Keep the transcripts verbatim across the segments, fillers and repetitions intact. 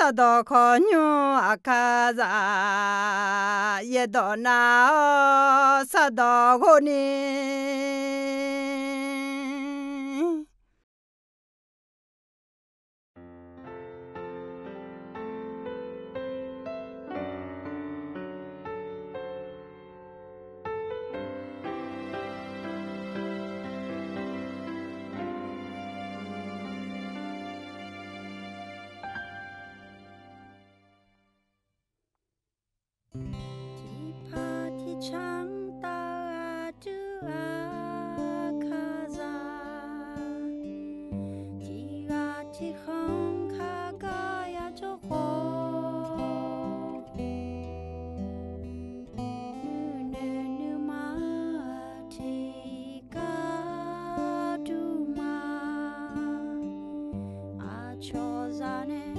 Sardawq khawqnymr Aqkaqzaq yaerdawq nav-awr sardawq ghov ni. Tiqpaq tiqcanr taf aqdui Aqkaqzaq, tiqghaq tiqkhanq kaqgar yajawr khawf, nuinoeq nuima tiqgar dur ma. Aqcawq zaq nae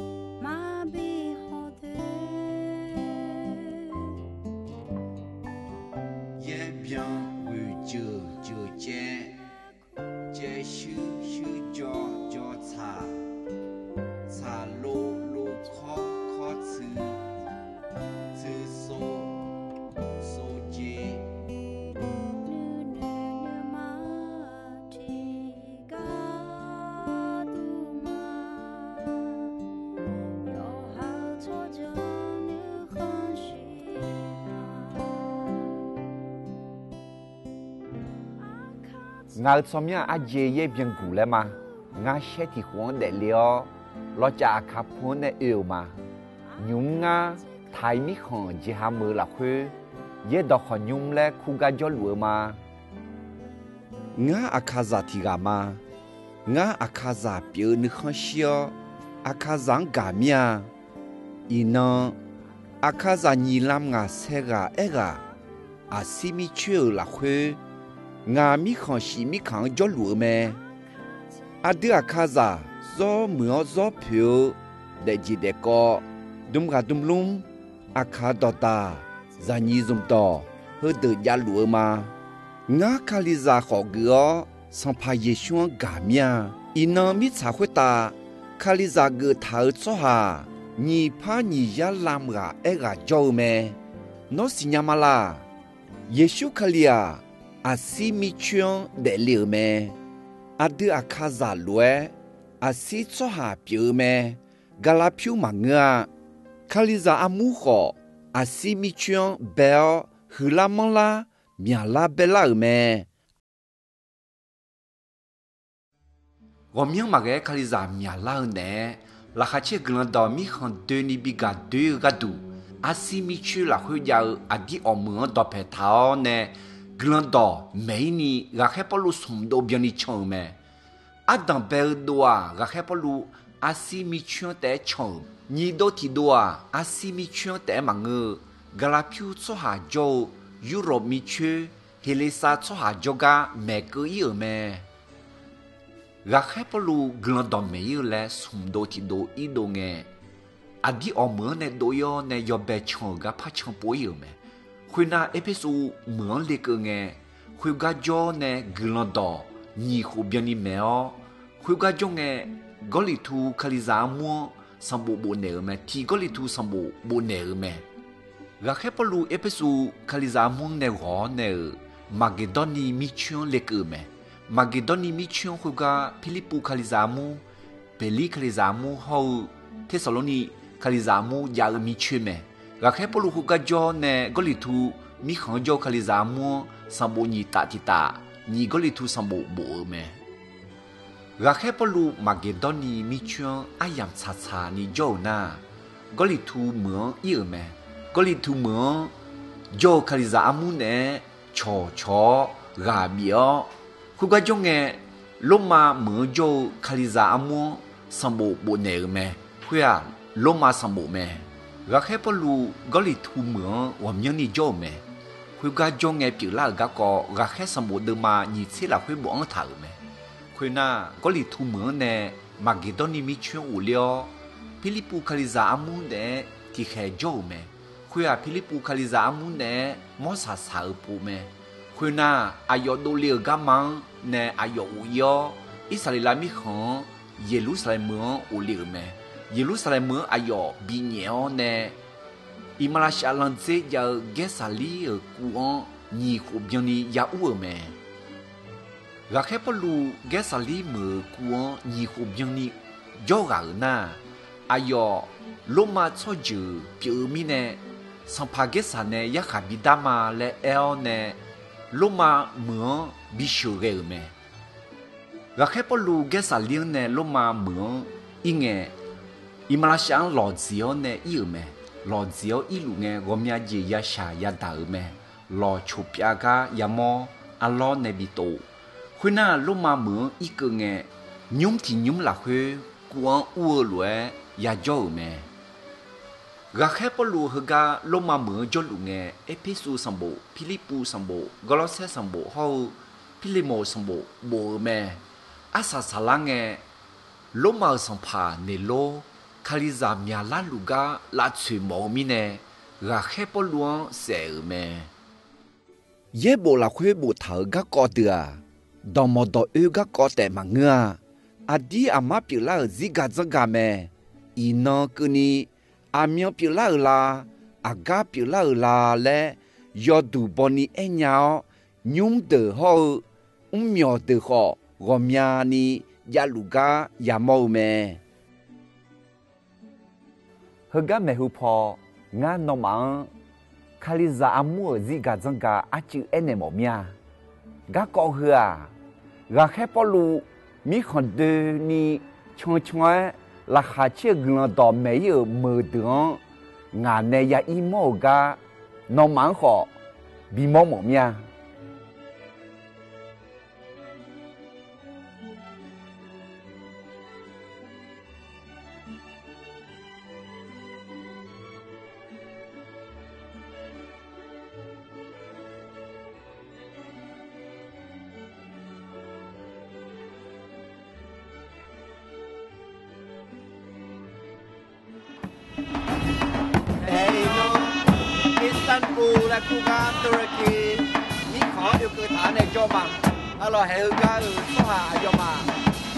maqbi hawdoer, yaerbyan ghoeq jeuq jeuq caev, caev shuir shuir jaw jaw tsaq, tsaq lov lov kawr kawr tsuiv, tsuiv sov sov jeq, nuinoeq nuima tiqgar dur ma. Yawqha-euq tsawrjeuq nuikhanr shir ma. Ngaq-euq tsawrmyanr-aq, arjeq yaerbyan guq laer ma. Ngar shaer tiq khof-anr daefle-awr, lawcaf Aqkaq pu-anr nae oe-euq ma. Nymq mr ngar taq-iq mirkhanq jeqha meuq-eu lafkhoer, yaerdawq khawqnymr laer kur gar jawrluf-eu ma. Ngar Aqkaqzaq tiq ghaq ma. Ngar Aqkaqzaq pyeuf-eu nuikhanr shir-awr, Aqkaqzaq-anr gaq mir-a. Iqnan, Aqkaqzaq nyiq lam ngaq saer ghaq aer ghaq, aqsir mircoer-euq lafkhoer, ngaq mirkhanq shif mirkhanq-anr jawrluf-eu mae. Aqdui Aqkaqzaq zawr muiq-awr zawr poeq-eu daefjeq daefkawv, dm ghaq dm lmr, Aqkaq dawqdaq, zaqnyiq zmqdawq, heudeuq javluf-eu ma. Ngar Kalizaq khawf geuf-awr, Sanqpaq Yeqsur-anr gaq mir-a. Iqnan mirtsaq khoertav Kalizaq geuftaq-euq tsawrhaq nyiq par nyiq yar lam ghaq aer ghaq jawr-eu mae. Nawr siqnya ma laq? Yeqsur Kali-aq, aqsir mircoer-anr daefle-euq mae. Aqdui Aqkaqzaq lof-aer aqsir tsawrhaq pyeuf-eu mae. Gaqlaq pyur maqngeur-a. Kalizaq armur khawf, aqsir mircoer-anr bae-awr huiqlar manrlar, myaqlar baerlar-euq mae. Ghawqmyanr maqghae-aer Kalizaq myaqlar-eu naeq-aer, Laqkhaq caer-eu Guiqlanq dawq mirkhanq doeni bi gaq doer-eu gharduq, aqsir mircoer lafkhoer jav-eu aqdir awqmeuq-anr dawqpaeq taq-awr nae, Guiqlanq dawq maeq-ir ni ghaqkhaer Pawrluv smq dov byanni can-euq mae. Ardanq bae-eu dov-aq, ghaqkhaer Pawrluv aqsir mircoer-anr taef-aer can-euq. Nyiq dov tiq dov-aq, aqsir mircoer-anr taef-aer maqngeur-eu, Gaqlaq pyur tsawrhaq jawr-eu Yurlawq mircoer, Heqleqsav tsawrhaq jawrgar maeqkeuv-ir-euq mae. Ghaqkhaer Pawrluv Guiqlanq dawq maeq-ir-eu laer smq dov tiq dov ir dov ngae, aqdir awqmeuq-anr nae dov-ir-awr nae yawbae can-euq gar par can pov-ir-euq mae. Khoernar, Erpersu meuq-anr lekeuv ngae, khoergar jawr nae Guiqlanq dawq nyiq khof byanni maeq-awr, khoergar jawr ngae, Gawrliqtu Kalizaq armur-anr sanqbof bofnaeq-euq mae. Tiq Gawrliqtu sanqbof bofnaeq-euq mae. Ghaqkhaer Pawrluv Erpersu Kalizaq armur-anr nae ghawq-awr nae-euq Maqgeqdawrniv mircoer-anr lekeuv-euq mae. Maqgeqdawrniv mircoer-anr khoergar Pirlirpuv Kalizaq armur, Beqlir Kalizaq armur hawr-eu Tersaqlorniv Kalizaq armur jav-eu mircoer mae. Ghaqkhaer Pawrluv khoergar jawr nae Gawrliqtu mirkhanq-anr jawr-eu Kalizaq armur-anr sanqbof nyiq taf tiq taf, nyiq Gawrliqtu sanqbof bof-eu mae. Ghaqkhaer Pawrluv Maqgeqdawrniv mircoer-anr aryamq tsaqtsaq ni jawr-euq nar, Gawrliqtu meuq-anr ir-euq mae. Gawrliqtu meuq-anr jawr-eu Kalizaq armur naeq-aer cawqcawq-awr ghaq bif-awr, khoergar jawr ngae, Lormav meuq-anr jawr-eu Kalizaq armur-anr sanqbof bofnaeq-euq mae. Khoer-aq, Lormav sanqbof mae. Ghaqkhaer Pawrluv Gawrliqtu meuq-anr ghawqmyanrni jawr-euq mae. Khoergar jawr ngae pyeuflar-euq garkawv, ghaqkhaer sanqbof deuvma nyiq tser lafkhoer bofanr taq-euq mae. Khoernar, Gawrliqtu meuq-anr nae Maqgeqdawrniv mircoer-anr ghofler-awr, Pirlirpuv Kalizaq armur naeq-aer tiqkhaeq jawr-euq mae. Khoer-aq, Pirlirpuv Kalizaq armur naeq-aer mawrsaq saq-eu pov mae. Khoernar, aqyawf dovle-euq garma-anr nae aqyawf ghof-ir-awr, Irsaqleqlav mirkhanq-anr Yeqlursaqlaeq meuq-anr ghofle-euq mae. Yeqlursaqlaeq meuq-anr aqyawf binyaef-awr nae, iqmalavshav landzer jav-eu Gaersaqlir-euq kuv-anr nyiq khof byanni ya ur-euq mae. Ghaqkhaer Pawrluv Gaersaqlir meuq-euq kuv-anr nyiq khof byanni jawr ghaq-euq nar, aqyawf Lormav tsawrjeuq pyeuf-eu mirnae, sanqpaq Gaersaq nae yarkhaq bidar ma laer aer-awr nae, Lormav meuq-anr bisheuq ghae-euq mae. Ghaqkhaer Pawrluv Gaersaqlir-anr nae Lormav meuq-anr ir ngae, iqmalavshav-anr lawqdziq-awr nae ir-euq mae. Lawqdziq-awr irluf ngae, ghawqmya jeq yashaq yadaq-euq mae. Lawqcoq pyav gar yamawr arlawr nae bi tov. Khoernar, Lormav meuq-anr irkeuv ngae, nymr tiq nymr lafkhoer kuv-anr ur-eu lof-aer yajawr-euq mae. Ghaqkhaer Pawrluv heugar Lormav meuq-anr jawrluf ngae, Erpersu sanqbof, Pirlirpuv sanqbof, Gawrlawrsaer sanqbof hawr-eu Pirlemoq sanqbof bof-eu mae. Arsaq saqlar ngae, Lormav-euq sanqpaq Neqlor, Kalizaq myaqlar luf gar lavtsoeq mawf-eu mirnae, Ghaqkhaer Pawrluv-anr saef-euq mae. Yaerbof lafkhoer boftaq-euq garkawv deuq-aq, dawqmawq dawq oer garkawv taef maqngeur-a. Aqdir aqmar pyeuflar-euq zirgaq dzanrgaq mae. Iqnan keuvni, aqmyan pyeuflar-euq la, aqgar pyeuflar-euq la laer yawduq bawni aernya-awr, nymr deuq hawr-eu mrmyawq deuq khawf ghawqmyani javluf gar yamawr-eu mae. Heugar maeqhu paw, ngar nawmaf-anr Kalizaq armur-euq zirgaq dzanrgaq arcuiv aernaeq mawf mir-a. Garkawv heu-aq, Ghaqkhaer Pawrluv mirkhanq doeni cancan-aer laqkhaq caer-eu guiqlanq dawqmaeq ir-euq meuq deuq-anr ngaq nae ya ir mawr-euq gar nawmaf-anr khawf bimawr mawf mir-a. Iqnan, Istanbul laer kur gar Turkey mirkhanq-anr oekeuv taq-awr nae jawr ma. Arlawq haeq heugar-euq tsawrhaq aqyawfmaf,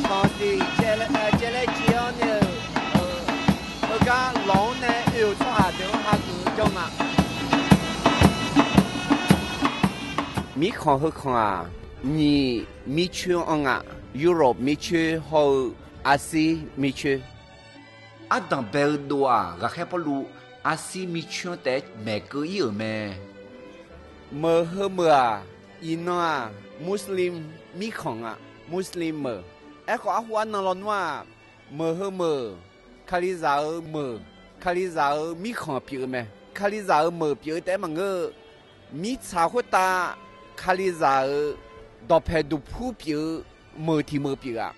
tanqdiq caev laer caev-awr nae-euq heugar lawq-anr nae oe-euq tsawrhaq deuq-anr hageuf-eu janr nga. Mirkhanq heukhanq-aq, nyiq mircoer-anr anr nga. Europe mircoer hawr-eu Arsir mircoer. Ardanq bae-eu dov-aq, Ghaqkhaer Pawrluv Arsir mircoer-anr taef-aer maeqkeuv ir-euq mae. Meuq heu meuq-aq, iqnan-aq, Muslim mirkhanq nga. Muslim meuq. Aerkhawf, arhu arnan lawnmr-aq, meuq heu meuq, Kalizaq-euq meuq, Kalizaq-euq mirkhanq pyeuf-eu mae. Kalizaq-euq meuq pyeuf-eu taef-aer maqngeur-eu, mirtsaq khoertav Kalizaq-euq dawqpaeq duqpur pyeuf-eu meuq tiq meuq pyeuf-a.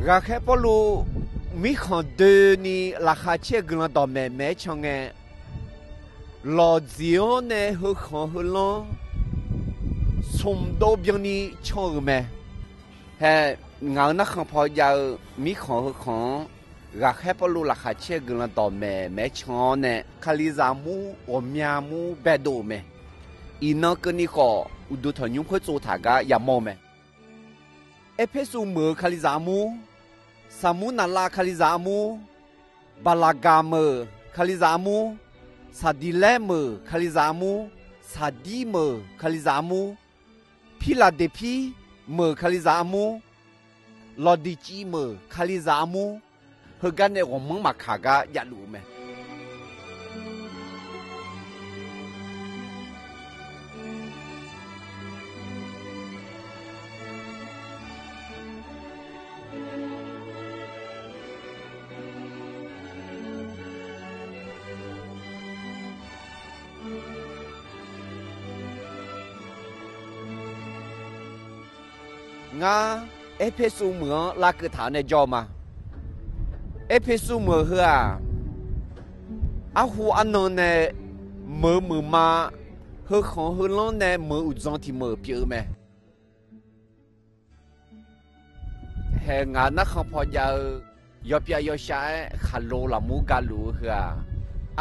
Ghaqkhaer Pawrluv mirkhanq doeni laqkhaq caer-eu guiqlanq dawqmaeq maeq-aer can ngae, lawqdziq-anr nae heukhanq heulanr smq dov byanni can-euq mae. Hae, ngaq-euq narkhan paw jav-eu mirkhanq heukhanq-anr Ghaqkhaer Pawrluv laqkhaq caer-eu guiqlanq dawqmaeq maeq-aer can-awr nae, Kalizaq mur ghawqmya mur baedov-euq mae. Iqnan keuvni khawf, uqduq tanqnymr khoer tsov taq gar yamawr-eu mae. Erpersu meuq-eu Kalizaq armur, Saqmurnaqlav Kalizaq armur, Baqlaqgaq meuq Kalizaq armur, Saqdiqlaer meuq Kalizaq armur, Saqdir meuq Kalizaq armur, Pirlaqdeqpir meuq Kalizaq armur, Lawqdiqciv meuq Kalizaq armur, heugar nae ghawqmanr maqkaq gar javluf-eu mae. Ngar Erpersu meuq-anr lavkeuv taq-awr nae jawr-eu ma. Erpersu meuq heu-aq, arhu arnan nae meuq meuq ma, heukhanq heulanr nae meuq uqdzan tiq meuq pyeuf-eu mae. Hae, ngaq narkhan paw jav-eu yawpyav yawshav-aer khaqlo lafmur galuf-eu heu-aq,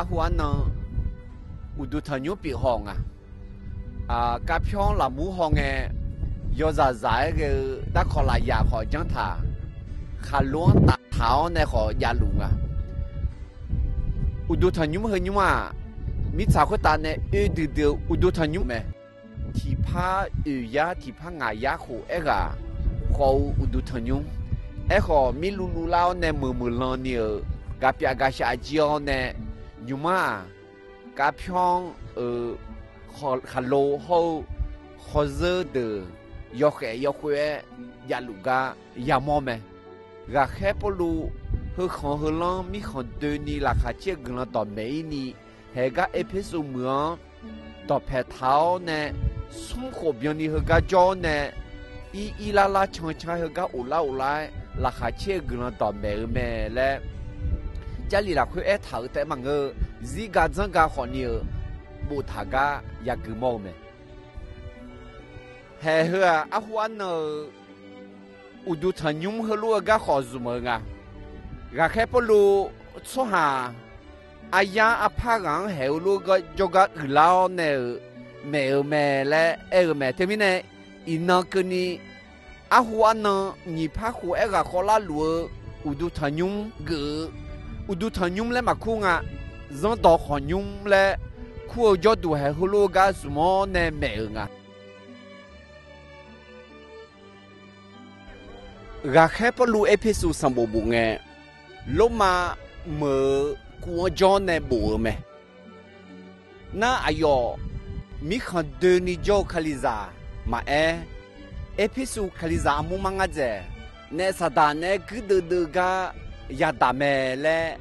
arhu arnan uqduq tanqnymr pyeuf haw nga. Kavpyawr lafmur haw ngae, yawzaq zaq-aer ghae-eu darkawq lafyaq khawf janr taq. Khaqlo-anr taftaq-awr nae khawf javluf nga. Uqduq tanqnymr heu nymr-aq, mirtsaq khoertav nae oe duidui-eu uqduq tanqnymr mae. Tiqpar oeq yar tiqpar ngaq yar khof aerghaq khawf-eu uqduq tanqnymr. Aerkhawf, mirluv luvlar-awr nae meuq meuq lan ni-euq gaqpyaf gaqshaf jir-awr nae, nymq mar-aq, kavpyawr-anr-euq khaqlo hawr-eu khawrzeur deuq yawkhaef yawkhoer-aer javluf gar yamawr mae. Ghaqkhaer Pawrluv heukhanq heulanr mirkhanq doeni laqkhaq caer-eu guiqlanq dawqmaeq-ir ni, haeq gar Erpersu meuq-anr dawqpaeq taq-awr nae, smr khof byanni heugar jawr-awr nae, ir ir lar lar can can-aer heugar of lar of lar-aer laqkhaq caer-eu guiqlanq dawqmaeq-eu mae laer, Jarlif lafkhoer aertaq-euq taef maqngeur-eu, zirga dzanrga khawfni-euq boftaq gar yagui mawr-eu mae. Haeq heu-aq, arhu arnan-euq uqduq tanqnymr heulof-eu garkhawf zmq-eu nga. Ghaqkhaer Pawrluv tsawrhaq aryar arpar ghaq-anr haeq-eu lof-aer jawrgar uiqlar-awr nae-euq maeq-eu mae laer aer-eu mae. Teumirnae, iqnan keuvni arhu arnan nyiq par khof aerghaq khawvlar luf-eu uqduq tanqnymr geuf-eu, uqduq tanqnymr laer maqkur nga, zanrdawq khawqnymr laer kur-eu jawrduq haeq heulof-eu gar zmq-awr nae maeq-euq nga. Ghaqkhaer Pawrluv Erpersu sanqbof bof ngae, Lormav meuq-euq kuv-anr jawr nae bof-eu mae. Nar aqyawf mirkhanq doeni jawr-eu Kalizaq maqaer, Erpersu Kalizaq armur mar ngar dzaeq, naef Saqdaq naeq-aer guirdeuv deuv gar yadaq mae laer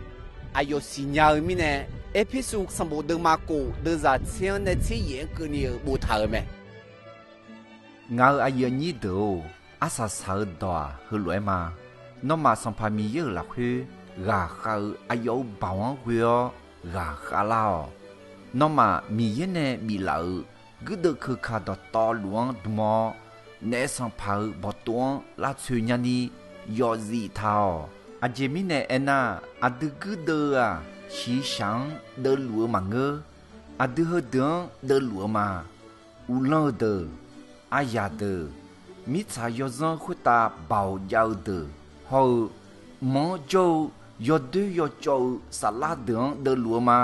aqyawf siqnya-eu mirnae, Erpersu sanqbof deuvma kof deuvzaq tser-anr nae tser yaef-anr keuvni-euq boftaq-euq mae. Ngaq-euq aqyuif aqnyir deuq-or, arsaq saq-eu dawq-aq heulof-aer ma. Nawmaf Sanqpaq Miqyaer-euq lafkhoer ghaqkhav-eu aqyawf-euq baoq-anr ghoe-awr ghaqkhav lar-awq. Nawmaf Miqyaer nae biflaf-euq guirdeuv keuka dawqtawvluf-anr dm-awr, naef Sanqpaq-euq bawqtov-anr lavtsoeq nyani yawfzif taq-awq. Aqjeq mirnae aernar, aqdui guirdeuv-eu-aq, shiqshaq-anr deuvluf-eu maqngeur. Aqdui heudeuq-anr deuvluf-eu ma. Uvlanr-eu deuq, aryaq deuq, mirtsaq yawzanr khoertav baoq jav-eu deuq hawr-eu, mq-anr jawr-eu yawdoer yawcawv-eu saflar deuq-anr deuvluf-eu ma.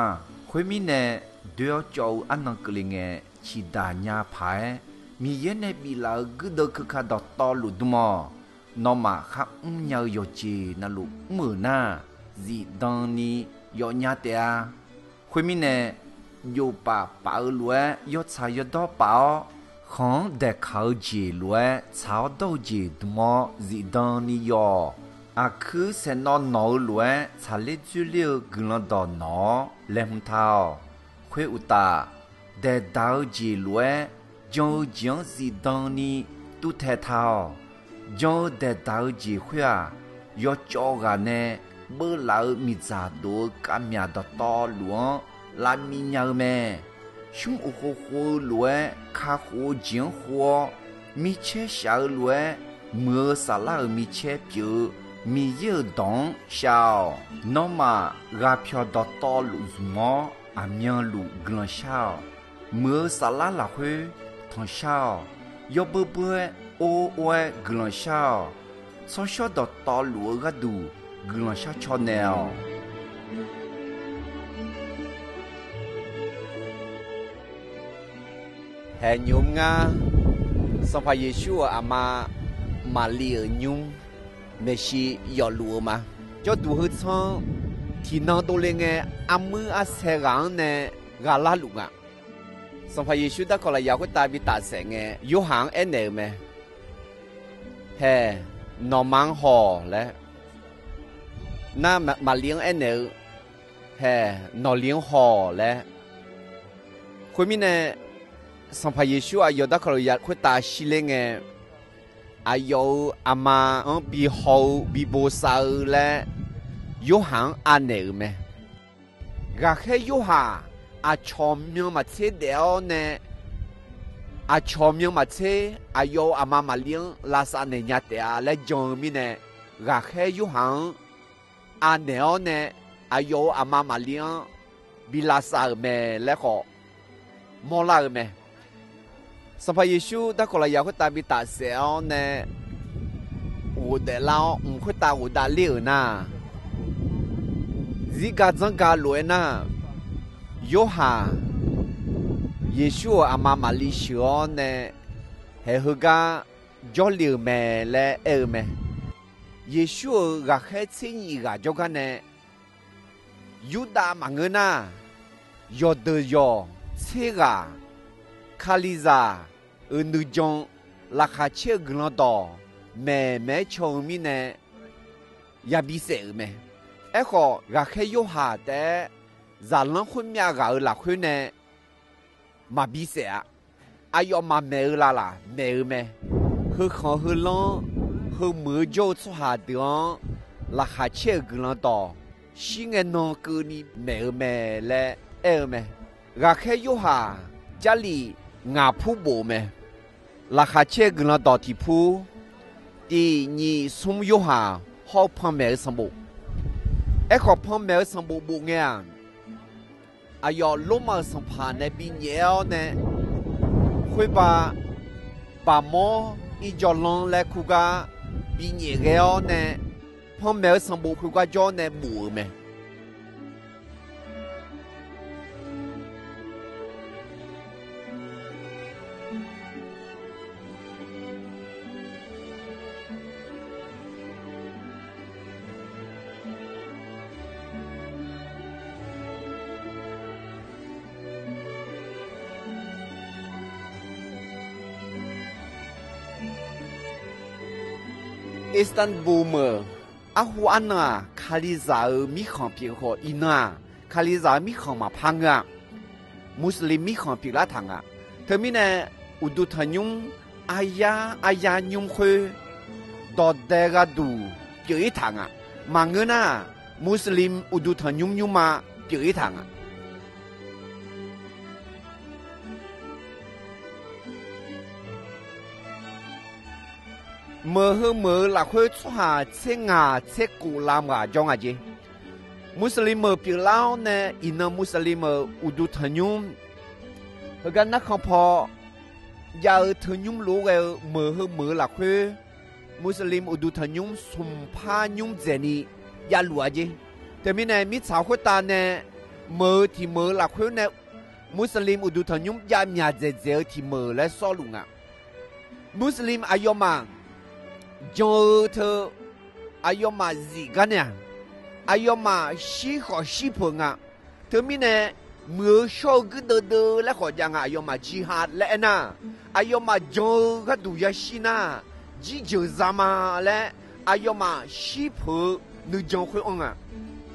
Khoermirnae, doer-awr cawv-eu arnan keuvle ngae, ciqdaq nya paq-aer Miqyaer nae biflaf-euq guirdeuv keuka dawqtawvluf dm-awq. Nawmaf kharmr nya-eu yawqjeq navluf mr-euq nar, zifdan ni yawfnya taef-a. Khoermirnae, jofpaf paf-eu lof-aer yawtsaq yawdawr paf-awr, khanq-anr daeqkaq-eu jeq lof-aer tsaq-awr dawr-eu jeq dm-awr zifdan ni yawf-awq. Aqkuir saeqnawv nawq-eu lof-aer tsaqler dzoerler-eu guiqlanq dawq nawq-awr laeqhmq taq-awq. Khoeruqtaf, daeqdaq-eu jeq lof-aer jan-eu jeq-anr zifdan ni tuvtaeq taq-awq. Jan-eu daeqdaq-eu jeq khoer-aq, yawcawv ghaq nae beuvlaf-eu miqdzaq dof-eu kavmyaq dawqtawvluf-anr lavmiv nya-eu mae. Shmr uqkhov khov-eu lof-aer kakhof-eu jeq-anr khov-awr, micaer shaq-eu lof-aer muiq-eu saflar-euq micaer pyeuf-eu Miqyaer-euq dawq-anr shav-awq. Nawmaf ghaqpyawq dawqtawvluf zmq-awr, aqmyanluf guiqlanq shar-awq. Muiq-eu saflar lafkhoer tanqshar-awq. Yawbeur beur-aer or or-aer guiqlanq shar-awq. Tsawrshawr dawqtawvluf-eu gharduq guiqlanq shar caw naeq-awq. Haeq nymr ngar, Sanqpaq Yeqsur-euq aqma Maqli-euq nymr maeqshi yawfluf-eu ma. Jawrduq heu tsanr tiqnan dovle ngae, armuir arsae ghaq-anr nae ghaq larluf nga. Sanqpaq Yeqsur darkawq lafyaq khoertav bi tafsaef ngae, Yorhaq-anr aernaeq-euq mae. Haeq, nawqma-anr haw-awq laer. Nar, Maqli-anr aernaeq-eu, Haeq, nawqli-anr haw-awq laer. Khoermirnae, Sanqpaq Yeqsur aqyawf darkawq lafyaq khoertav shirler ngae, aqyawf-euq aqma-anr bi haw-eu bi bosav-eu laer Yorhaq-anr anaeq-euq mae. Ghaqkhaer Yorhaq aqcawq myanmaqtser daef-awr nae, aqcawq myanmaqtser aqyawf-euq aqma Maqli-anr lavsav naeq nya taef-a laer jan-eu mirnae, ghaqkhaer Yorhaq-anr anaeq-awr nae aqyawf-euq aqma Maqli-anr bi lavsav-euq mae laer khawf mawrlar-eu mae. Sanqpaq Yeqsur darkawq lafyaq khoertav bi tafsaef-awr nae ghofdaef lar-awr mq khoertav ghofdav ler-euq nar, zirga dzanrga lof-aer nar, Yorhaq Yeqsur-euq aqma Maqli sheuq-awr nae haeq heugar jawrle-euq mae laer aer-eu mae. Yeqsur-euq ghaqkhaer tser nyif ghaq jawrgar nae, Yurdav maqngeur nar, yawqdeuq yawq tser ghaq Kalizaq-euq nuijan laqkhaq caer-eu guiqlanq dawq maeqmaeq-aer caw-eu mirnae, yabi saef-euq mae. Aerkhawf, ghaqkhaer Yorhaq taef-aer zaqlanr khoermyav ghaq-euq lafkhoer nae maqbi saef-a. Aqyawfmaf maeq-eu lavlaf maeq-eu mae. Heukhanq heulanr heumuiq-eu jawr-eu tsawrhaq deuq-anr laqkhaq caer-euq guiqlanq dawq shir ngae nan keuvni maeq-eu mae laer aer-eu mae. Ghaqkhaer Yorhaq Jarlif ngaq pur bof-eu mae. Laqkhaq caer-eu guiqlanq dawq tiq pur, tiq nyiq smr Yorhaq hawr-eu panmaeq-eu sanqbof. Aerkhawf, panmaeq-eu sanqbof bof ngae-aq, aqyawf Lormav-euq sanqpaq nae binyaef-awr nae, khoerba baqmawr irjawvlanr laer kur gar binyaef ghae-awr nae, panmaeq-eu sanqbof khoergar jawr nae bof-euq mae. Istanbul meuq arhu arnan-aq, Kalizaq-euq mirkhanq pyeuf khawf, iqnan-aq, Kalizaq-euq mirkhanq maqpar ngeur-a. Muslim mirkhanq pyeuflar taq nga. Teumirnae, uqduq tanqnymr aryar aryar nymr khoer dawqdae gharduq pyeuf-ir taq nga. Maqngeur nar, Muslim uqduq tanqnymr nymrma pyeuf-ir taq nga. Meuq heu meuq-eu lafkhoer tsawrhaq tser ngaq tser kof lam ghaq jawr nga jeq. Muslim-euq pyeuflar-awr nae iqnan Muslim-euq uqduq tanqnymr heugar narkhan paw jav-eu teunymr lof-aer ghae-eu meuq heu meuq-eu lafkhoer, Muslim uqduq tanqnymr smqpar nymr dzaeqni javluf-a jeq. Teumirnae mirtsaq khoertav nae meuq-eu tiq meuq-eu lafkhoer nae Muslim uqduq tanqnymr javmyaq dzaeqdzaeq-eu tiq meuq laer sawrluf nga. Muslim aqyawfmaf jan-eu teu, aqyawfmaf zif gar nae-aq, aqyawfmaf shir khawf shir peuq nga. Teumirnae, muiq-eu shawr-eu guirdeuv deuv laer khawf jav nga, aqyawfmaf jihad laer aernar, aqyawfmaf jan-eu gharduq yashir nar, jirjeuq za ma laer, aqyawfmaf shir peuq-eu nuijan khoer anr nga.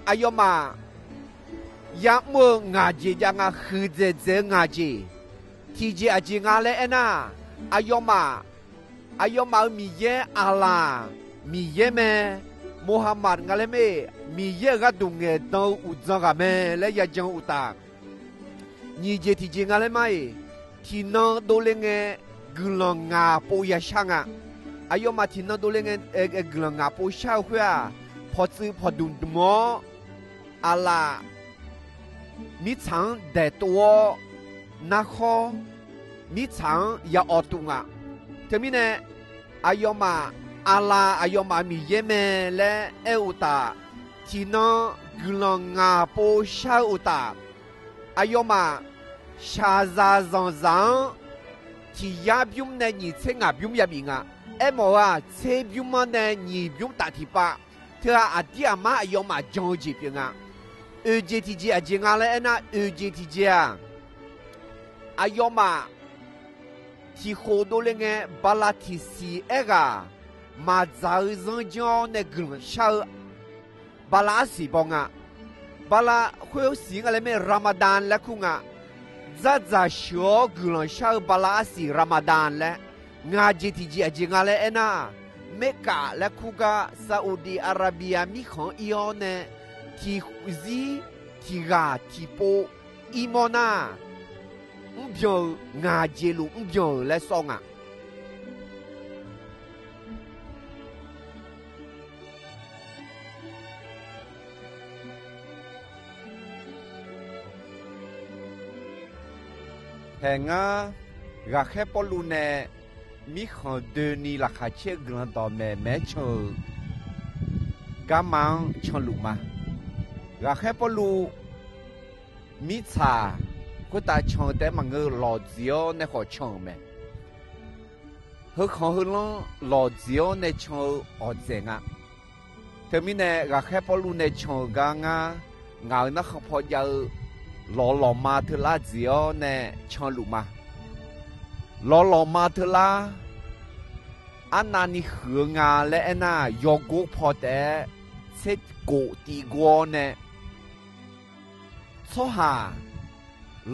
Aqyawfmaf ya'mr-eu ngaq jeq jav nga, huiqdzaeq dzaeq-eu ngaq jeq. Tiqjeq aqjeq nga laer aernar, aqyawfmaf, aqyawfmaf-euq Miqyaer Aqlaq Miqyaer mae, Mohammad nga laer mae, Miqyaer-euq gharduq ngaeqdan-eu uqdzan ghaq mae laer yajan-eu uqtaf, nyiq jeq tiqjeq nga laer mar-iq, tiqnan dovle ngae guiqlanq ngaq pov yashar nga. Aqyawfmaf tiqnan dovle ngae guiqlanq ngaq pov shar-eu khoer-aq, pawqtsuif pawqdmq dmq-awr, Aqlaf mirtsaq-anr daeqtov-awr, narkhawr mirtsaq-anr ya awqtuv nga. Teumirnae, aqyawfmaf Aqlaf aqyawfmaf Miqyaer mae laer aer-eu uqtaf, tiqnan guiqlanq ngaq pov shar-eu uqtaf, aqyawfmaf shaqzaq zanqzaq-anr tiq yar bymr nae nyiq tser ngaq bymr yabif nga. Aermawf-eu-aq, tser bymr-anr nae nyiq bymr taf tiqpav, teu-aq aqdir aqmar aqyawfmaf jan-eu jeq pyeuf nga. Oeq jeq tiq jeq aqjeq nga laer aernar, oeq jeq tiq jeq-aq, aqyawfmaf tiqkhof dovle ngae bala tiqsiq aerghaq maqdzaq-eu zanrjanr-awr nae guiqlanq shar-eu bala arsiq baw nga. Bala khoer siq nga laer mae, Ramadan laer kur nga. Dzardzaq sheuq-awr guiqlanq shar-eu bala arsiq Ramadan laer. Ngaq jeq tiq jeq aqjeq nga laer aernar, Merkaf laer kur gar Saudi Arabia mirkhanq-anr ir-awr nae tiqzir tiq ghaq tiqpov irmawr nar, mrbyan-eu ngaq jeq luf mrbyan-euq laer sawr nga. Haeq ngar Ghaqkhaer Pawrluv nae mirkhanq doeni laqkhaq caer-eu guiqlanq dawqmaeq maeq-aer can-euq garma-anr canluf ma. Ghaqkhaer Pawrluv mirtsaq khoertav can-eu taef-aer maqngeur, lawqdziq-awr nae khawf can-euq mae. Heukhanq heulanr lawqdziq-awr nae can-eu awqdzaeq nga. Teumirnae, ghaqkhaer Pawrluv nae can-euq gar ngar, ngaq-euq narkhan paw jav-eu lawq lawqma teular dziq-awr nae canluf ma. Lawq lawqma teular arnavni huiq-eu nga laer aernar, yawgor paw taef-aer tserkof tivgor-awr nae, tsawrhaq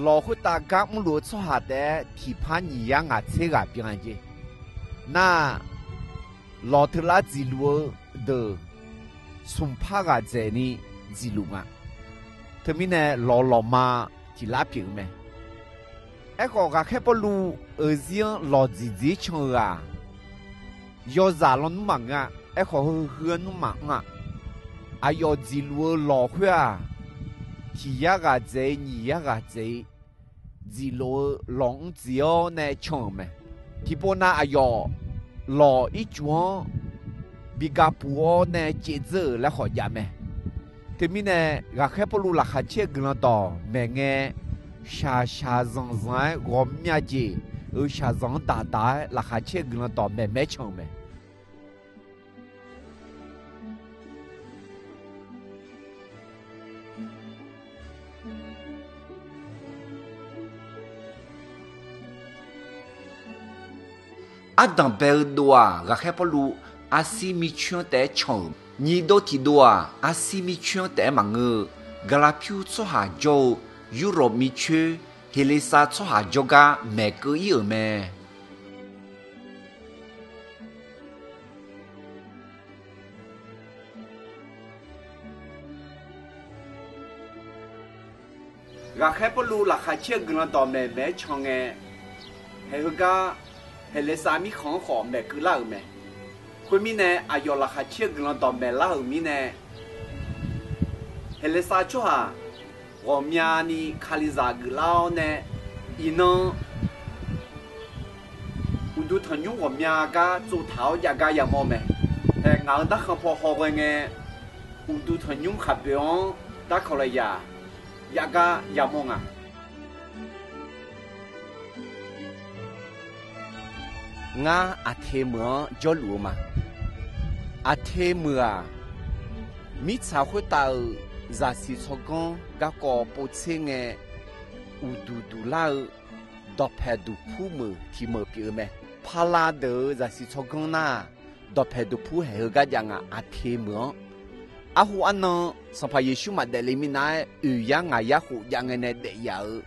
lawq khoertav gar mrluf-eu tsawrhaq taef-aer tiqpar nyiq yar ngaq tser ghaq byan-a jeq. Nar-aq, lawq teular dziqluf-eu deuq smqpar ghaq dzaeqni dziqluf nga. Teumirnae lawq lawqma tiqlar pyeuf-eu mae. Aerkhawf, ghaqkhaer Pawrluv-euq zir-anr lawqdziq dziq-ir can-eu ghaq, yawzaq lawnmr maqngeur-a. Aerkhawf, heu heu-anr nmr maqanr-a. Aqyawf dziqluf-eu lawq khoer-aq, tiq yar ghaq dzaeq-i, nyiq yar ghaq dzaeq-i, dziqlof-eu lawq-anr dziq-awr nae can-euq mae. Tiqpov nav aqyawf lawq ircuf-anr bi gapuf-awr nae caevdzeur-euq laer khawf jav mae. Teumirnae, ghaqkhaer Pawrluv laqkhaq caer-eu guiqlanq dawqmaeq ngae, shaqshaq zanqzanq-aer ghawqmya jeq-euq shaqzanq-anr daqdaq-aer laqkhaq caer-eu guiqlanq dawqmaeq maeq-aer can-euq mae. Ardanq bae-eu dov-aq, ghaqkhaer Pawrluv Arsir mircoer-anr taef-aer can-euq. Nyiq dov tiq dov-aq, Arsir mircoer-anr taef-aer maqngeur-eu, Gaqlaqpyur tsawrhaq jawr-eu Yurlawq mircoer Heqleqsav tsawrhaq jawrgar maeqkeuv ir-euq mae. Ghaqkhaer Pawrluv laqkhaq caer-eu guiqlanq dawqmaeq maeq-aer can ngae, haeq heugar Heqleqsav mirkhanq-anr khawf maeqkeuv lar-euq mae. Khoermirnae, aqyawf laqkhaq caer-eu guiqlanq dawqmaeq lar-euq mirnae, Heqleqsav tsawrhaq ghawqmyani Kalizaq geuflar-awr nae, iqnan uqduq tanqnymr ghawqmya gar tsovtaq-awr jav gar yamawr mae. Haeq ngaq-euq narkhan paw hawghae ngae, uqduq tanqnymr khaqboeq-anr darkawq lafyaq jav gar yamawr nga. Ngar Aqteq meuq-anr jawrluf-eu ma. Aqteq meuq-aq, mirtsaq khoertav-euq zaqsiq tsawrganr garkawv povtser ngae, uqduq duq lar-eu dawqpaeq duqpur meuq tiq meuq pyeuf-eu mae. Pala deuq-euq zaqsiq tsawrganr nar, dawqpaeq duqpur haeq heugar jav nga, Aqteq meuq-anr. Arhu arnan Sanqpaq Yeqsur maqdaef le minav-aer, oeq yar ngaq yar khof jav ngae nae daef yaf-euq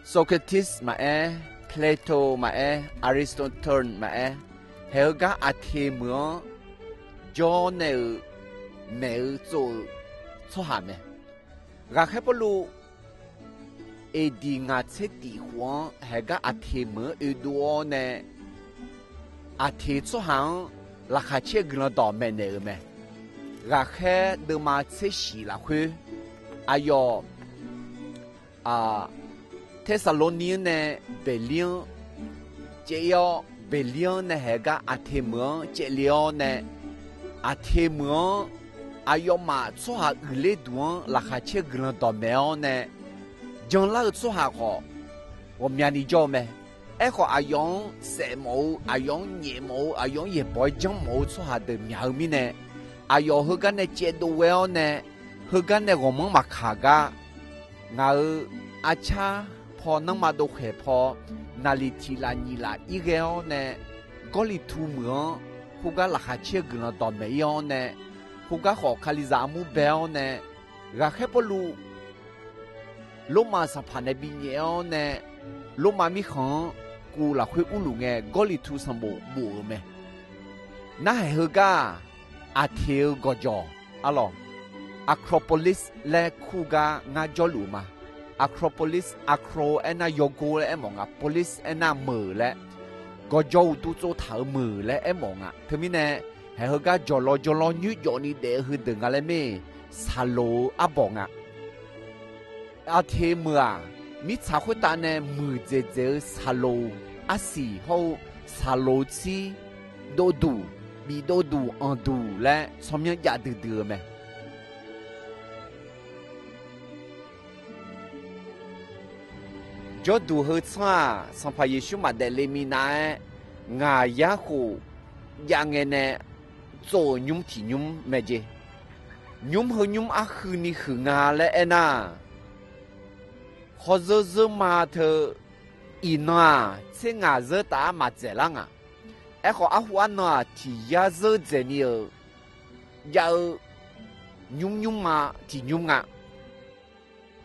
Socrates maqaer, Plato maqaer, Aristotle maqaer, haeq heugar Aqteq meuq-anr jawr nae-euq maeq-eu tsov-eu tsawrhaq mae. Ghaqkhaer Pawrluv A D ngaq tser tif khof-anr haeq gar Aqteq meuq-anr oedov-awr nae, Aqteq tsawrhaq-anr laqkhaq caer guiqlanq dawq maeqnaeq-euq mae. Ghaqkhaer deuvma tser shif lafkhoer, aqyawf Tersaqlorni-anr nae Beqlir-anr caev-ir-awr, Beqlir-anr nae haeq gar Aqteq meuq-anr caevle-awr nae, Aqteq meuq-anr aqyawfmaf tsawrhaq uiqler duq-anr laqkhaq caer guiqlanq dawqmaeq-awr nae, janlar-eu tsawrhaq khawf ghawqmyani jawr-eu mae. Aerkhawf, aqyawf-anr saef mawf-eu, aqyawf-anr nyaef mawf-eu, aqyawf-anr yaeqbawq-aer janr mawf-eu tsawrhaq deuq myaq-eu mirnae, aqyawf heugar nae caevdov ghae-awr nae, heugar nae ghawqmanr maqkaq gar, ngaq-euq arcar paw nanrma dovkhaeq paw naqliq tiq laf nyiq laf ir ghae-awr nae, Gawrliqtu meuq-anr khoergar laqkhaq caer-eu guiqlanq dawqmaeq ir-awr nae, khoergar khawf Kalizaq armur bae-awr nae, Ghaqkhaer Pawrluv Lormav sanqpaq nae binyaef-awr nae, Lormav mirkhanq-anr kuv lafkhoer urluf ngae, Gawrliqtu sanqbof bof-euq mae. Narhaq heugar-aq, Aqteq-eu gawqjawq arlawq, Acropolis laer kur gar ngar jawrluf-eu ma. Acropolis, Acro aernar yawgor laer aermawf nga, polis aernar meuq laer, gawqjawq uqduq tsovtaq-euq meuq laer aermawf nga. Teumirnae, haeq heugar jawqlawv jawrlawr nyoerjawf ni daef-eu heudeuq nga laer mae, saqloq-eu arbawq nga. Aqteq meuq-aq, mirtsaq khoertav nae muiqdzaeq dzaeq-eu saqloq arsiq hawr-eu saqloq tsir dovduq, bif dovduq anqduq laer tsawrmyanr jav duidui-eu mae. Jawrduq heu tsanr-aq, Sanqpaq Yeqsur maqdaef le minav-aer, ngaq yar khof jav ngae nae tsov-euq nymr tiq nymr mae jeq. Nymr heu nymr arhuini huiq nga laer aernar, khawrzeur zeur ma teu iqnan-aq, tser ngaq zeur taf-aer maqdzaeq lar nga. Aerkhawf, arhu arnan-aq, tiq yar zeur dzaeqni-euq jav-eu nymr nymr ma tiq nymr nga.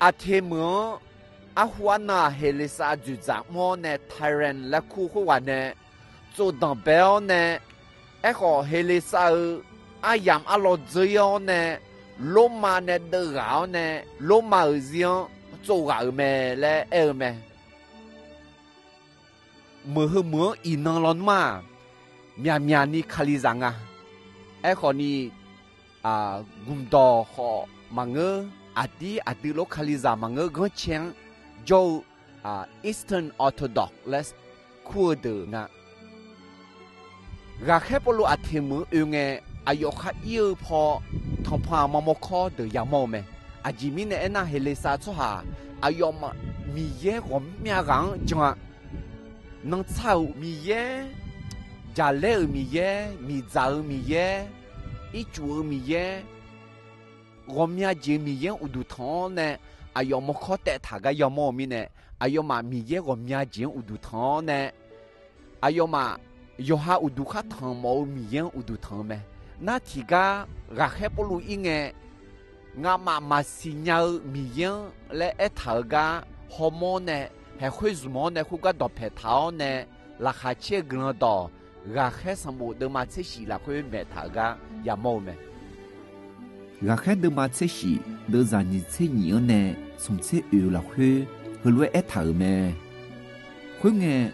Aqteq meuq-anr arhu arnan-aq, Heqleqsav dzoeqdzaq mr-awr nae Tairan laer kur-eu khoerghaq nae tsov danqbae-awr nae, aerkhawf Heqleqsav-euq aryamq arlawr dzeur-ir-awr nae, Lormav nae deuvghaq-awr nae, Lormav-euq zir-anr tsov ghaq-euq mae laer aer-eu mae. Meuq heu meuq-anr iqnan lawnmr-aq, myaqmyaq ni Kalizaq nga. Aerkhawf ni, gmqdawq khawf maqngeur, aqdir aqdui lof Kalizaq maqngeur, ghanrcae-anr jawr-eu Eastern Orthodox laer kur-eu deuq nga. Ghaqkhaer Pawrluv Aqteq meuq-anr oe ngae, aqyawf khar ir-eu paw tanqpanq aqma mawrkawr deuq yamawr-eu mae. Aqjeq mirnae aernar, Heqleqsav tsawrhaq aqyawfmaf Miqyaer ghawqmya ghaq-anr jan-a. Nanrtsar-euq Miqyaer, jaqlaer-euq Miqyaer, miqdzaq-euq Miqyaer, ircuf-eu Miqyaer, ghawqmya jeq-eu Miqyaer-anr uqduq tanq-awr nae, aqyawf mawrkawr taev taq gar yamawr-eu mirnae, aqyawfmaf Miqyaer ghawqmya jeq-anr uqduq tanq-awr nae, aqyawfmaf yawqha uqduq khar tanq mawf-eu Miqyaer-anr uqduq tanq-eu mae. Nar tiqgar ghaqkhaer Pawrluv ir ngae, ngamaf maqsiq nya-eu Miqyaer-anr laer aertaq-euq gar hawmawr nae, haeqkhoer zmq-awr nae, khoergar dawqpaeq taq-awr nae, laqkhaq caer-eu Guiqlanq dawq, ghaqkhaer sanqbof deuvma tser shif lafkhoer maeq taq-euq gar yamawr-eu mae. Ghaqkhaer deuvma tser shif deuvzaq nyiq tser nyiq-anr nae smq tser oeq-eu lafkhoer heulof-aer aertaq-euq mae. Khoerngae,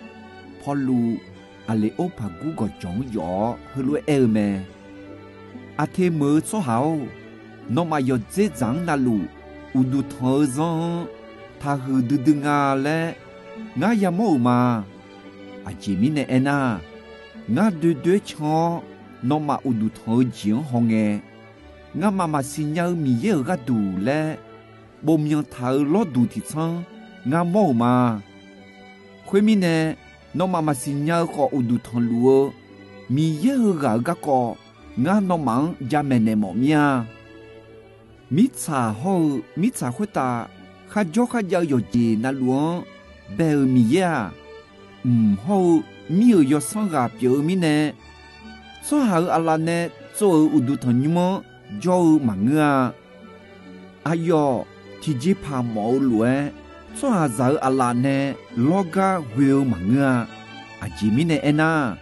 Pawrluv Aqleqor paqgur gawqjawq-anr yawf-awr heulof-aer aer-eu mae. Aqteq meuq-eu tsawrhaq-or, nawmaf yawqdzer dzaq-anr navluf uqduq tanq-eu zanr-anr taqhuiq duidui nga laer ngar yamawr-euq ma. Aqjeq mirnae aernar, ngar doe doe-aer can-awr nawmaf uqduq tanq-eu jeq-anr hawngae, ngamaf maqsiq nya-eu Miqyaer-euq gharduq laer bofmyanq taq-euq lawrduq tiqtsanr ngar mawr-euq ma. Khoermirnae, nawmaf maqsiq nya-eu khawf uqduq tanqluf-eu Miqyaer heughaq-euq garkawv ngar nawmaf-anr jamaeq naeq mawf mir-a. Mirtsaq hawr-eu mirtsaq khoertav kharjawr kharjav-eu yawqjeq navluf-anr bae-euq Miqyaer-aq, mq hawr-eu mir-euq yawsanr ghaq pyeuf-eu mirnae, tsawrhaq-euq aqlaf nae tsov-euq uqduq tanqnymr-anr jawr-eu maqngeur-a. Aqyawf tiqjeqpaq mawf-eu lof-aer, tsawrhaqzaq-euq aqlaf nae lawrgar ghoe-eu maqngeur-a. Aqjeq mirnae aernar,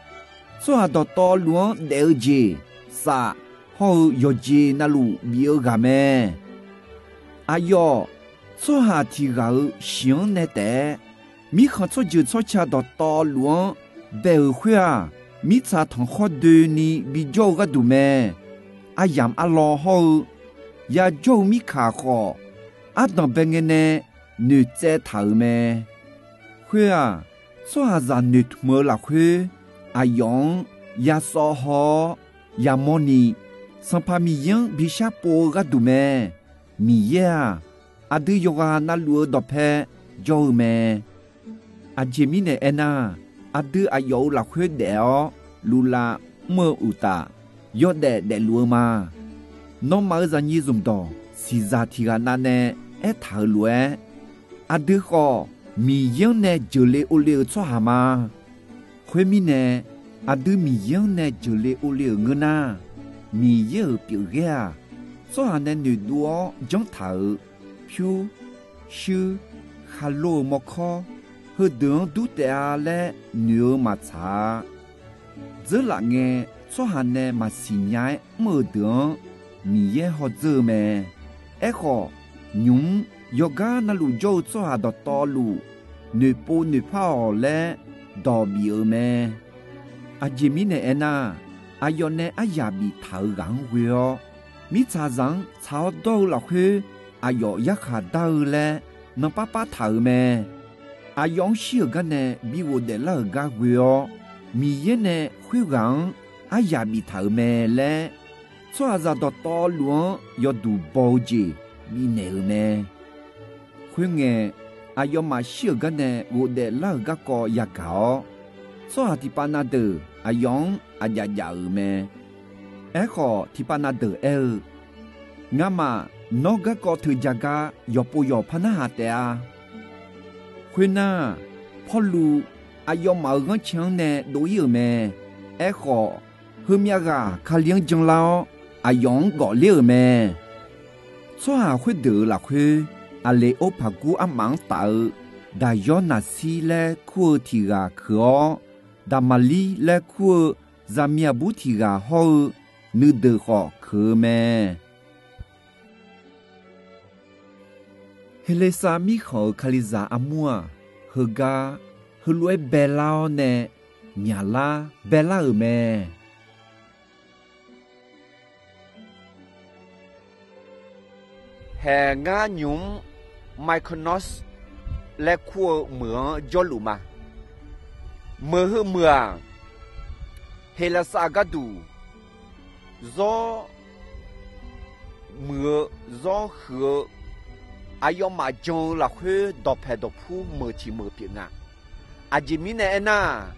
tsawrhaq dawqtawvluf-anr daef-eu jeq, saf hawr-eu yawqjeq navluf bif-eu ghaq mae. Aqyawf, tsawrhaq tiq ghaq-euq shiq-anr nae taef-aer, mirkhanq tsawrjeuq tsawrca dawqtawvluf-anr bae-euq khoer-aq, mirtsaq tanqkhawr doeni bijawr-eu gharduq mae. Aryamq arlawr hawr-eu yajawr-eu mirkaq khawf, ardanq bae ngae nae noeqtsaev taq-euq mae. Khoer-aq, tsawrhaqzaq noeqtmq-eu lafkhoer, aqyawf-anr yasawv haw-awr yamawrni, Sanqpaq Miqyaer-anr bi sharpov-eu gharduq mae. Miqyaer-aq, aqdui yawqghaq navluf-eu dawqpae jawr-eu mae. Aqjeq mirnae aernar, aqdui aqyawf-euq lafkhoer daef-awr luflav mr-eu uqtaf, yawdaef daefluf-eu ma. Nawmaf-euq zaqnyiq zmqdawq siqzaq tiq ghaq navnae aertaq-euq lof-aer, aqdui khawf Miqyaer-anr nae jeuqle ovle-euq tsawrhaq ma. Khoermirnae, aqdui Miqyaer-anr nae jeuqle ovle-euq ngeur nar, Miqyaer-euq pyeufghaer-aq, tsawrhaq nae noeqdov-awr janr taq-euq pyur, shuir, khaqlo-euq mawrkawr, heudeuq-anr dur taef-a laer noeq-eu maqtsaq-a. Dzeurlaf ngae, tsawrhaq nae maqsiq nya-aer mr-euq deuq-anr Miqyaer hawdzeur-eu mae. Aerkhawf, nymq-mr yawqgar navluf jawr-eu tsawrhaq dawqtawvluf, noeqpov noeqpar-awq laer dawq bif-euq mae. Aqjeq mirnae aernar, aqyawf nae aryaq biftaq-euq ghaq-anr ghoe-awr, mirtsaqzaq-anr tsaq-awr dawr-eu lafkhoer aqyawf yarkhaq dar-eu laer nanpar par taq-euq mae. aqyawf-anr shir-euq gar nae bi ghofdaef lar-euq gar ghoe-awr, Miqyaer nae khoerghaq-anr aryaq biftaq-euq mae laer, tsawrhaqzaq dawqtawvluf-anr yawduq baw-eu jeq bifnaeq-euq mae. Khoerngae, aqyawfmaf shir-euq gar nae ghofdaef lar-euq garkawv yagaq-awr, tsawrhaq tiqpav na deuq aqyawf-anr aqjaf jaf-euq mae. Aerkhawf, tiqpav na deuq aer-eu, Ngamaf nawr garkawv teuja gar yawqpov yawq par narhaq taef-a. Khoernar, Pawrluv aqyawfmaf-euq ghanrcae-anr nae dov-ir-euq mae. Aerkhawf, heumyav ghaq Kali-anr janlar-awr, aqyawf-anr gawfler-euq mae. Tsawrhaq khoerdeuq-euq lafkhoer, Aqleqorpaq gur armaf-anr taf-eu Daqyawr Naqsir laer kur-eu tiq ghaq keuq-awr, Daqmaqlir laer kur-eu zaqmiq aqbur tiq ghaq hawr-eu nuideuq khawf keuq-eu mae. Heqleqsav mirkhanq-euq Kalizaq armur-aq, heugar heulof-aer baelar-awr nae myaqlar baelar-euq mae. Haeq ngar nymq-mr Mykonos laer kur-eu meuq-anr jawrluf ma. Meuq heu meuq-aq, Heqlaqsar gharduq zawr muiq-eu, zawr huiq-eu, aqyawfmaf jan-eu lafkhoer dawqpaeq dawqpur meuq tiq meuq pyeuf nga. Aqjeq mirnae aernar,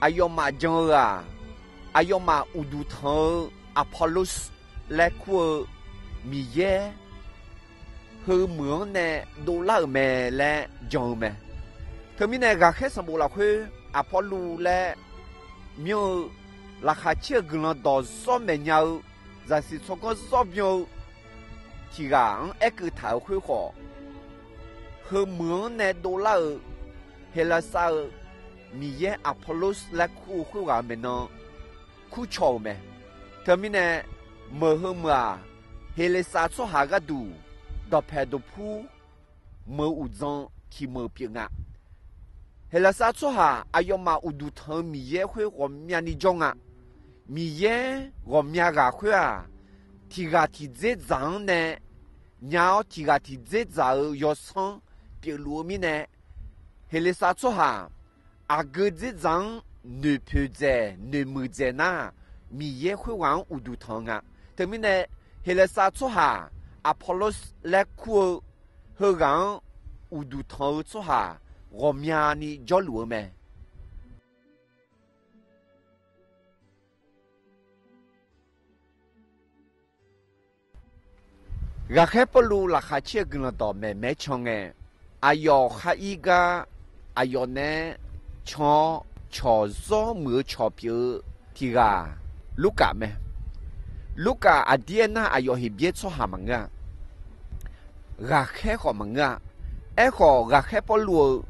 aqyawfmaf jan-eu-aq, aqyawfmaf uqduq tanq-eu Apollos laer kur-eu miqyaer heu meuq-anr nae dovlar-euq mae laer jan-eu mae. Teumirnae, ghaqkhaer sanqbof lafkhoer Apawrluv laer myanr-eu laqkhaq caer-eu guiqlanq dawq zawr maeqnya-eu, zaqsiq tsawrganr zawr byan-eu tiq ghaq-anr aerkeuv taq-euq khoer khawf, heu meuq-anr nae dovlar-euq Heqlaqsar-euq miqyaer Apollos laer kur-eu khoerghaq-euq maeqnan kurcaw-euq mae. Teumirnae, meuq heu meuq-aq, Heqlaqsar tsawrhaq gharduq dawqpaeq dawqpur meuq uqdzan tiq meuq pyeuf nga. Heqlaqsar tsawrhaq aqyawfmaf uqduq tanq-eu miqyaer khoer ghawqmyani jawr nga. Miqyaer ghawqmya ghaq khoer-aq, tiq ghaq tiq dzerdzaq-anr nae nya-awr, tiq ghaq tiq dzerdzaq-euq yawsanr pyeufluf-eu mirnae, Heqlaqsar tsawrhaq aqgeu dzerdzaq-anr noeqpoeq dzaeq noeqmuiq dzaeq nar, miqyaer khoerghaq-anr uqduq tanq-eu nga. Teumirnae, Heqlaqsar tsawrhaq Apollos laer kur-eu heughaq-anr uqduq tanq-eu tsawrhaq ghawqmyani jawrluf-eu mae. Ghaqkhaer Pawrluv laqkhaq caer-eu guiqlanq dawqmaeq maeq-aer can ngae, aqyawf khar ir gar aqyawf naeq-aer can-awr cawq zawr muiq-eu cawq pyeuf-eu tiq ghaq Lurkaf mae. Lurkaf aqdir aernar, aqyawf Heqbyaer tsawrhaq maqngeur-a. Ghaqkhaer khawf maqngeur-a. Aerkhawf, ghaqkhaer Pawrluv-euq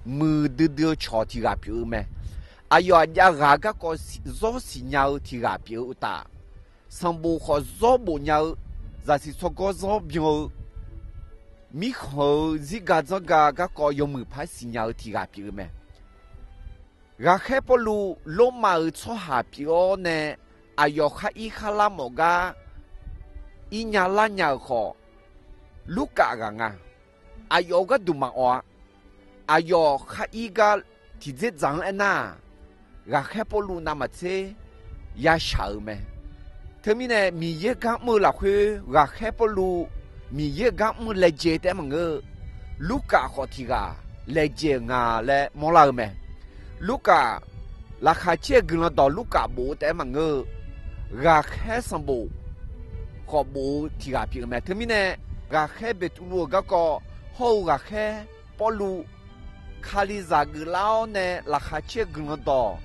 muiqdui dui-eu cawq tiq ghaq pyeuf-eu mae. Aqyawf aqjav ghaq garkawv zawr siqnya-eu tiq ghaq pyeuf-eu uqtaf, sanqbof khawf zawr bofnya-eu, zaqsiq tsawrganr zawr byan-eu, mirkhanq-euq zirga dzanrga garkawv yawmuiq par siqnya-eu tiq ghaq pyeuf-eu mae. Ghaqkhaer Pawrluv Lormav-euq tsawrhaq pyeuf-awr nae, aqyawf khar ir khar lar mawf gar irnya larnya-euq khawf, Lurkaf ghaq nga. Aqyawf-euq gharduq maqawq-a. Aqyawf khar ir gar tiqdzerdzaq-anr aernar-aq, ghaqkhaer Pawrluv navmaqtser yashaq-euq mae. Teumirnae, Miqyaer gar mr-eu lafkhoer ghaqkhaer Pawrluv Miqyaer gar mr-eu laejae taef-aer maqngeur-eu, Lurkaf khawf tiq ghaq laejae-euq nga laer mawrlar-eu mae. Lurkaf, laqkhaq caer-eu guiqlanq dawq Lurkaf bof-eu taef-aer maqngeur-eu, ghaqkhaer sanqbof khawf bof-eu tiq ghaq pyeuf-eu mae. Teumirnae, ghaqkhaer Beqtuvluv-euq garkawv hawr-eu ghaqkhaer Pawrluv Kalizaq geuflar-awr nae laqkhaq caer-eu guiqlanq dawq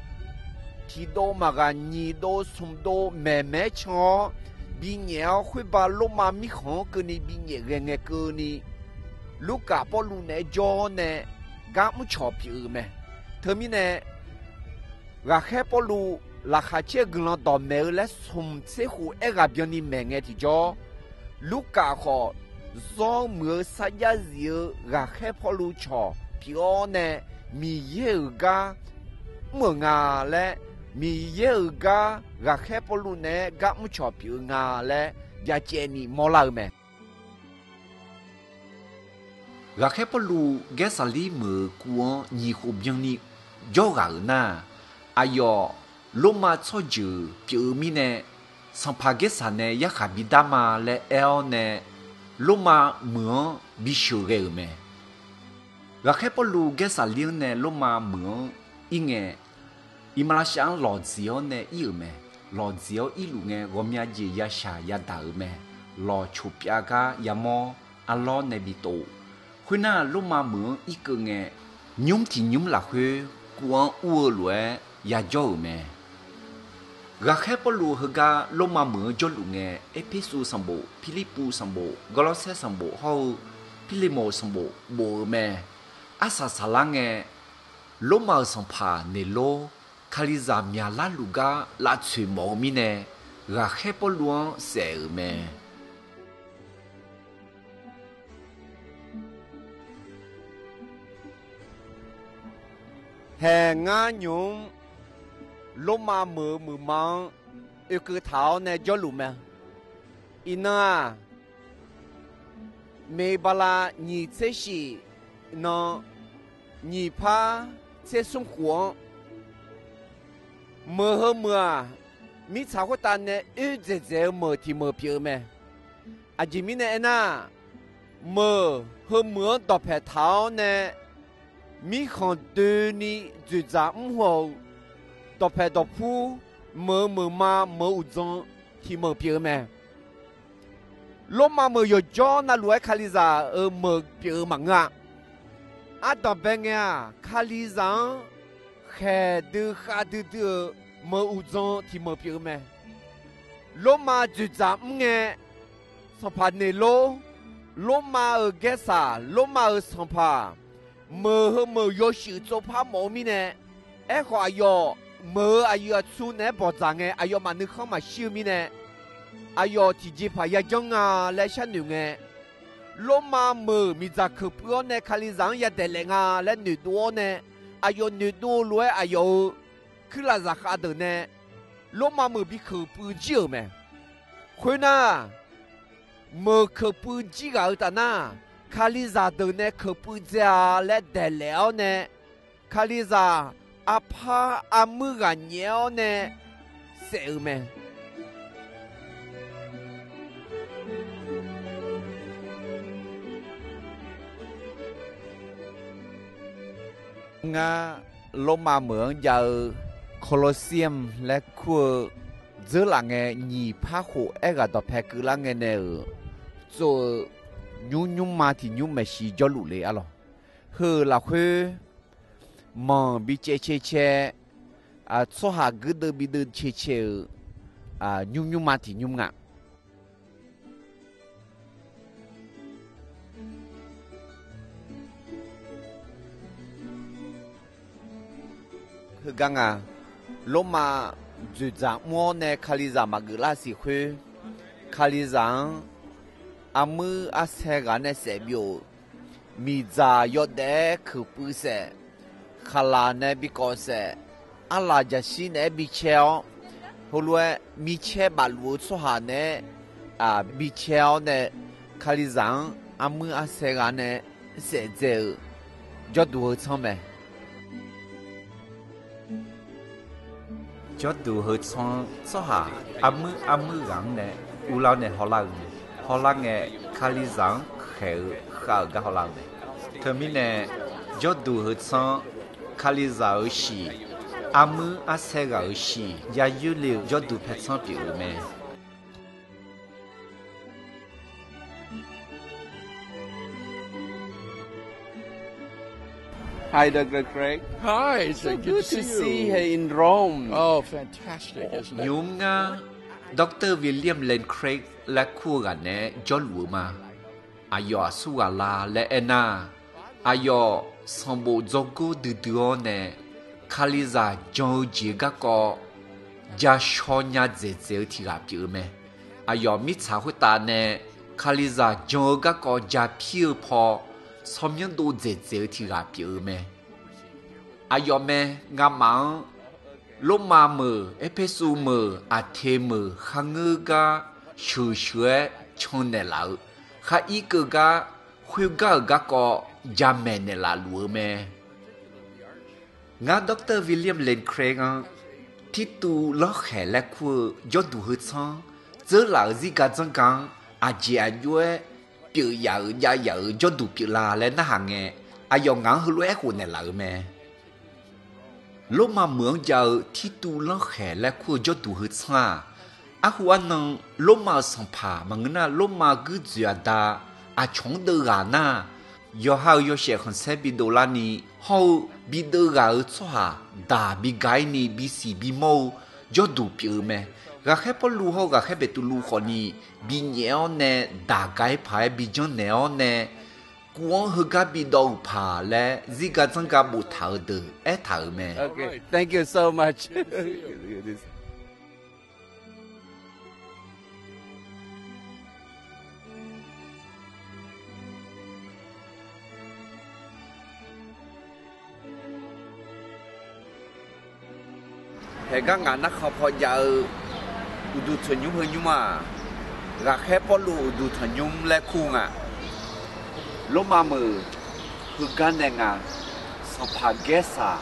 tiqdov maqghaq nyiq dov smq dov maeqmaeq-aer can-awr binyaef-awr, khoerba Lormav mirkhanq-anr keuvni binyaef ghae ngae keuvni, Lurkaf Pawrluv naeq-aer jawr-awr nae gar mrcawq pyeuf-eu mae. Teumirnae, ghaqkhaer Pawrluv laqkhaq caer-eu guiqlanq dawqmaeq-eu laer smq tser khof aerghaq byanni maeq ngae tiqjawr, Lurkaf khawf zawr muiq-eu sarjax zif-eu ghaqkhaer Pawrluv cawq pyeuf-awr nae Miqyaer-euq gar mr-euq nga laer, Miqyaer-euq gar ghaqkhaer Pawrluv naeq-aer gar mrcawq pyeuf-eu nga laer byacaevni mawrlar-eu mae. Ghaqkhaer Pawrluv Gaersaqlir meuq-euq kuv-anr nyiq khof byanni jawr ghaq-euq nar, aqyawf Lormav tsawrjeuq pyeuf-eu mirnae, sanqpaq Gaersaq nae yarkhaq bidar ma laer aer-awr nae, Lormav meuq-anr bisheuq ghae-euq mae. Ghaqkhaer Pawrluv Gaersaqlir-anr nae Lormav meuq-anr ir ngae, iqmalavshav-anr lawqdziq-awr nae ir-euq mae. Lawqdziq-awr irluf ngae, ghawqmya jeq yashaq yadaq-euq mae. Lawqcoq pyav gar yamawr arlawr nae bitov. Khoernar, Lormav meuq-anr irkeuv ngae, nymr tiq nymr lafkhoer kuv-anr ur-eu lof-aer yajawr-euq mae. Ghaqkhaer Pawrluv heugar Lormav meuq-anr jawrluf ngae, Erpersu sanqbof, Pirlirpuv sanqbof, Gawrlawrsaer sanqbof hawr-eu Pirlemoq sanqbof bof-eu mae. Arsaq saqlar ngae, Lormav-euq sanqpaq Neqlor, Kalizaq myaqlar luf gar lavtsoeq mawf-eu mirnae, Ghaqkhaer Pawrluv-anr saef-euq mae. Haeq ngar nymq-mr Lormav meuq-eu meuqma-anr oekeuv taq-awr nae jawrluf mae. Iqnan-aq, Meqbala nyiq tser shif nan nyiq par tser smr khof-anr, meuq heu meuq-aq, mirtsaq khoertav nae oerdzaeq dzaeq-eu meuq tiq meuq pyeuf-eu mae. Aqjeq mirnae aernar, meuq heu meuq-anr dawqpaeq taq-awr nae, mirkhanq doeni dzoeqdzaq mr haw-eu dawqpaeq dawqpur, meuq-eu meuqma meuq-eu uqdzan tiq meuq pyeuf-eu mae. Lormav meuq yawqjawr navluf-aer Kalizaq-euq meuq pyeuf-eu maqngeur-a. Ardanqbae ngae-aq, Kalizaq-anr khaeq dui khav duidui-euq meuq uqdzan tiq meuq pyeuf-eu mae. Lormav dzoeqdzaq mr ngae, sanqpaq Neqlor, Lormav-euq gaersaq, Lormav-euq sanqpaq, meuq heu meuq yawshuif tsovpar mawf-eu mirnae, aerkhawf aqyawf meuq-eu aqyuif aqtsu naeq-aer bawqdzaq ngae, aqyawfmaf nuikhanr maqshir-eu mirnae, aqyawf tiqjeqpaq yajanr nga laer sharnoeq ngae, Lormav meuq miqdzaq keuq puiv-awr nae Kalizaq-anr yadaef laef nga laer noeqdov-awr nae, aqyawf noeqdov-eu lof-aer aqyawf-euq kuirlaf zaqkhav deuq nae Lormav meuq bi keuq puiv jir-euq mae. Khoernar, meuq keuq puiv jir ghaq-eu taf nar, Kalizaq deuq nae keuq puiv dzae-a laer daeqlaef-awr nae, Kalizaq arpar armuir ghaq nyaef-awr nae saef-euq mae. Ngar, Lormav meuq-anr jav-eu Colosseum laer kur-eu dzeurlaf ngae, nyiq par khof aerghaq dawqpae keuvlar ngae nae-euq tsov-eu nymr nymrma tiq nymr maeqshi jawrluf le arlawq. Heu-euq lafkhoer manq bi caev cae cae, tsawrhaq guirdeuv bideuv cae cae-euq nymr nymrma tiq nymr nga. Heugar nga, Lormav dzoeqdzaq mr-awr nae Kalizaq maqgeuf lar siq khoer, Kalizaq-anr armuir arsae ghaq nae saef byov-euq miqdzaq yawdaef-aer keuq puiv saef, khaqlaq nae bi kawv saef, arlaq jaqshir naeq-aer bi cae-awr, heulof-aer micaer bafluf-eu tsawrhaq naeq-aer bi cae-awr nae, Kalizaq-anr armuir arsae ghaq nae saef dzae-euq jawrduq heu tsanr mae. Jawrduq heu tsanr-anr tsawrhaq armuir armuir ghaq-anr nae uvlar-awr nae hawlar-eu mae. Hawlar ngae, Kalizaq-anr khaeq-eu khav-euq gar hawlar-eu mae. Teumirnae, jawrduq heu tsanr-anr Kalizaq-euq shiq, armuir arsae ghaq-euq shiq yayoer le-eu jawrduq paer tsanr pyeuf-eu mae. Hi, Doctor Craig. Hi, it's so good to see you here in Rome. Oh, fantastic, isn't it? Nymr ngar, Doctor William Lane Craig laer kur-eu ghaq naeq-aer jawrluf-eu ma. Aqyawf aqsur ghaq la laer aernar, aqyawf sanqbof dzawrgor duidui-awr nae Kalizaq jan-eu jeq garkawv ja shaw nya dzaeqdzaeq-eu tiq ghaq pyeuf-eu mae. Aqyawf mirtsaq khoertav nae Kalizaq jan-eu garkawv ja pir-eu paw tsawrmyanr dov dzaeqdzaeq-eu tiq ghaq pyeuf-eu mae. Aqyawf mae, ngamaf-anr Lormav meuq, Erpersu meuq, Aqteq meuq kharngeur gar sheuqsheuq-aer cannaeq laf-eu, khar irkeuv gar khoergar-euq garkawv jamaeq naeqlaf luf-eu mae. Ngar Doctor William Lane Craig-anr Tirtuv lanrkhaeq laer kur-eu jawrduq heu tsanr dzeurlaf-euq zirgar dzanrgar-anr aqjeq aqjox-aer pyeuf yaf-euq jav yaf-euq jawrduq pyeuflar laer narhaq ngae, aqyawf ngaq-anr heulof-aer khofnaeq laf-euq mae. Lormav meuq-anr jav-eu Tirtuv lanrkhaeq laer kur-eu jawrduq heu tsanr-aq, arhu arnan Lormav-euq sanqpaq maqngeur nar, Lormav guirdzoeq aqda aqcawq-anr deuv ghaq nar, yawqha-euq yawshaef khanqsaer bidov larni hawr-eu bideuv ghaq-euq tsawrhaq daq biga-ir ni bisiq bimawr-eu jawrduq pyeuf-eu mae. Ghaqkhaer Pawrluv hawr-eu ghaqkhaer Beqtuvluv khawfni binyaef-awr nae daq ga-ir paq-aer bijanr naeq-awr nae, kuv-anr heugar bidawv-euq paq laer zirgar dzanrgar boftaq-euq deuq aertaq-euq mae. Haeqgar ngaq narkhan paw jav-eu uqduq tanqnymr heu nymr-aq, ghaqkhaer Pawrluv uqduq tanqnymr laer kur nga. Lormav meuq heugar nae nga, sanqpaq Gaersaq,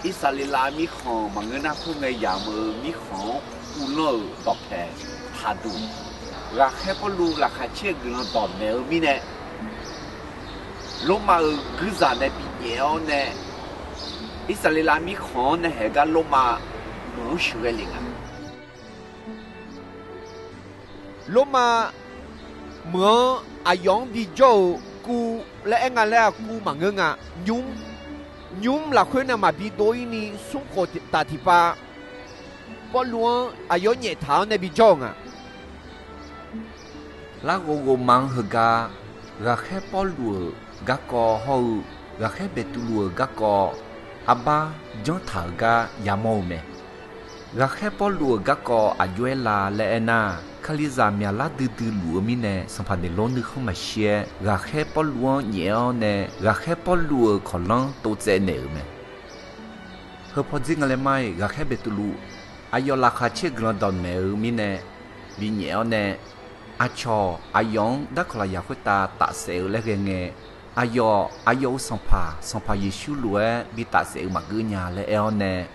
Irsaqleqlav mirkhanq maqngeur nar, khoerngae yamq-eu mirkhanq-anr uvlanr-euq dawqpae taqduq, ghaqkhaer Pawrluv laqkhaq caer-eu guiqlanq dawqmaeq-eu mirnae, Lormav-euq guirzaq nae binyaef-awr nae, Irsaqleqlav mirkhanq-anr nae haeqgar Lormav meuq-anr sheuqghae lef nga. Lormav meuq-anr aqyawf-anr bijawr-euq kuv laer aer nga laer-aq, kuv maqngeur nga. Nymr, nymr lafkhoer nae maqbi dov-ir ni smr khof taf tiqpav, Pawrluv-anr aqyawf-anr nyaeftaq-awr nae bijawr-euq nga. Larghov ghovma-anr heugar, ghaqkhaer Pawrluv-euq garkawv hawr-eu ghaqkhaer Beqtuvluv-euq garkawv arbar janrtaq-euq gar yamawr-eu mae. Ghaqkhaer Pawrluv-euq garkawv aqjox-aer la laer aernar, Kalizaq myaqlar duidui luf-eu mirnae, sanqpaq Neqlor nuikhanr maqshir-aer, ghaqkhaer Pawrluv-anr nyaef-awr nae ghaqkhaer Pawrluv-euq kawqlanr tovtsaev naeq-euq mae. Heu pawdzer nga laer mar-iq, ghaqkhaer Beqtuvluv aqyawf laqkhaq caer-eu guiqlanq dawqmaeq-eu mirnae binyaef-awr nae, aqcawq aqyawf-anr darkawq lafyaq khoertav tafsaef-eu laer ghae ngae, aqyawf aqyawf-euq sanqpaq, Sanqpaq Yeqsur lof-aer bi tafsaef-eu maqgeur nya laer aer-awr nae,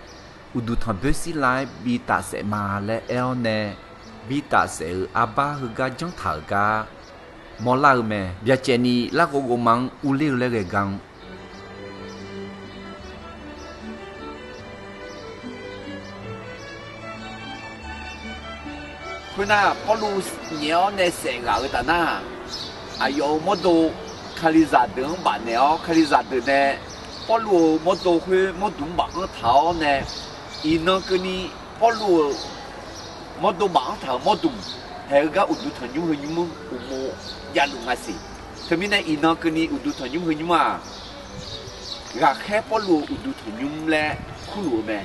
uqduq tanqboer shirlav-aer bi tafsaef ma laer aer-awr nae, bi tafsaef-euq arbar heugar janrtaq-euq gar mawrlar-eu mae. Byacaevni larghov ghovma-anr urler-eu laer ghae gar-anr, khoernar, Pawrluv nyaef-awr nae saef ghaq-eu taf nar, aqyawf-euq mawrdo Kalizaq deuq-anr bafnaeq-awr, Kalizaq deuq nae Pawrluv-euq mawrdo khoer mawrduq-anr baf-anr taq-awr nae, iqnan keuvni Pawrluv-euq mawrdo baf-anr taq-euq mawrduq haeq-eu gar uqduq tanqnymr heu nymr-anr uqmov javluf nga siq. Teumirnae iqnan keuvni uqduq tanqnymr heu nymr-aq, ghaqkhaer Pawrluv-euq uqduq tanqnymr laer kurluf-eu mae.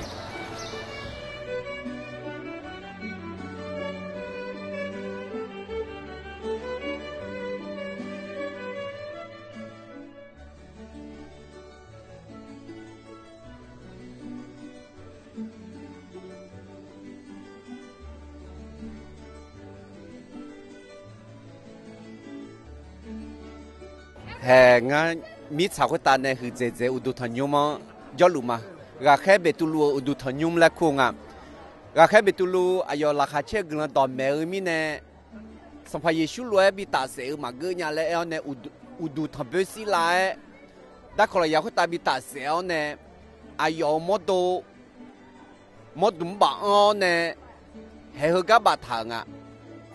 Hae ngar mirtsaq khoertav nae huiqdzaeq dzaeq-eu uqduq tanqnymr-anr jawrluf ma. Ghaqkhaer Beqtuvluv-euq uqduq tanqnymr laer kur-eu nga. Ghaqkhaer Beqtuvluv aqyawf laqkhaq caer-eu guiqlanq dawqmaeq-eu mirnae, Sanqpaq Yeqsur lof-aer bi tafsaef-eu maqgeur nya laer aer-awr nae, uqduq tanqboer shirlav-aer darkawq lafyaq khoertav bi tafsaef-awr nae, aqyawf-euq mawrdo mawrduq-anr baf-anr-awr nae, haeq heugar baftaq-euq nga.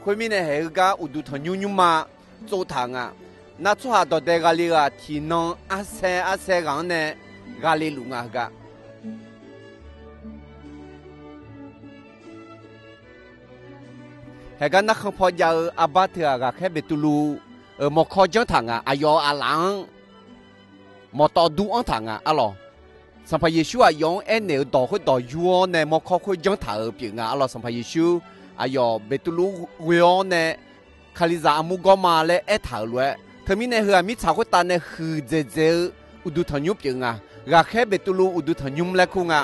Khoermirnae haeq heugar uqduq tanqnymr nymrma tsovtaq-euq nga. Nar tsawrhaq dawqdae ghale-euq-aq, tiqnan arsaer arsaer ghaq-anr nae ghale luf nga heugar. Haeq gar narkhan paw jav-eu arbar teu-aq, ghaqkhaer Beqtuvluv-euq mawrkawr janrtaq nga. Aqyawf-euq aqlaf-anr mawqtawv dur anrtaq nga arlawq. Sanqpaq Yeqsur aqyawf-anr aernaeq-euq dawq khoerdawq yur-awr nae mawrkawr khoer janrtaq-euq pyeuf nga arlawq. Sanqpaq Yeqsur aqyawf Beqtuvluv ghoe-awr nae, Kalizaq armur gawr ma laer aertaq-euq lof-aer, teumirnae heu-aq mirtsaq khoertav nae huiqdzaeq dzaeq-eu uqduq tanqnymr pyeuf nga. Ghaqkhaer Beqtuvluv uqduq tanqnymr laer kur nga.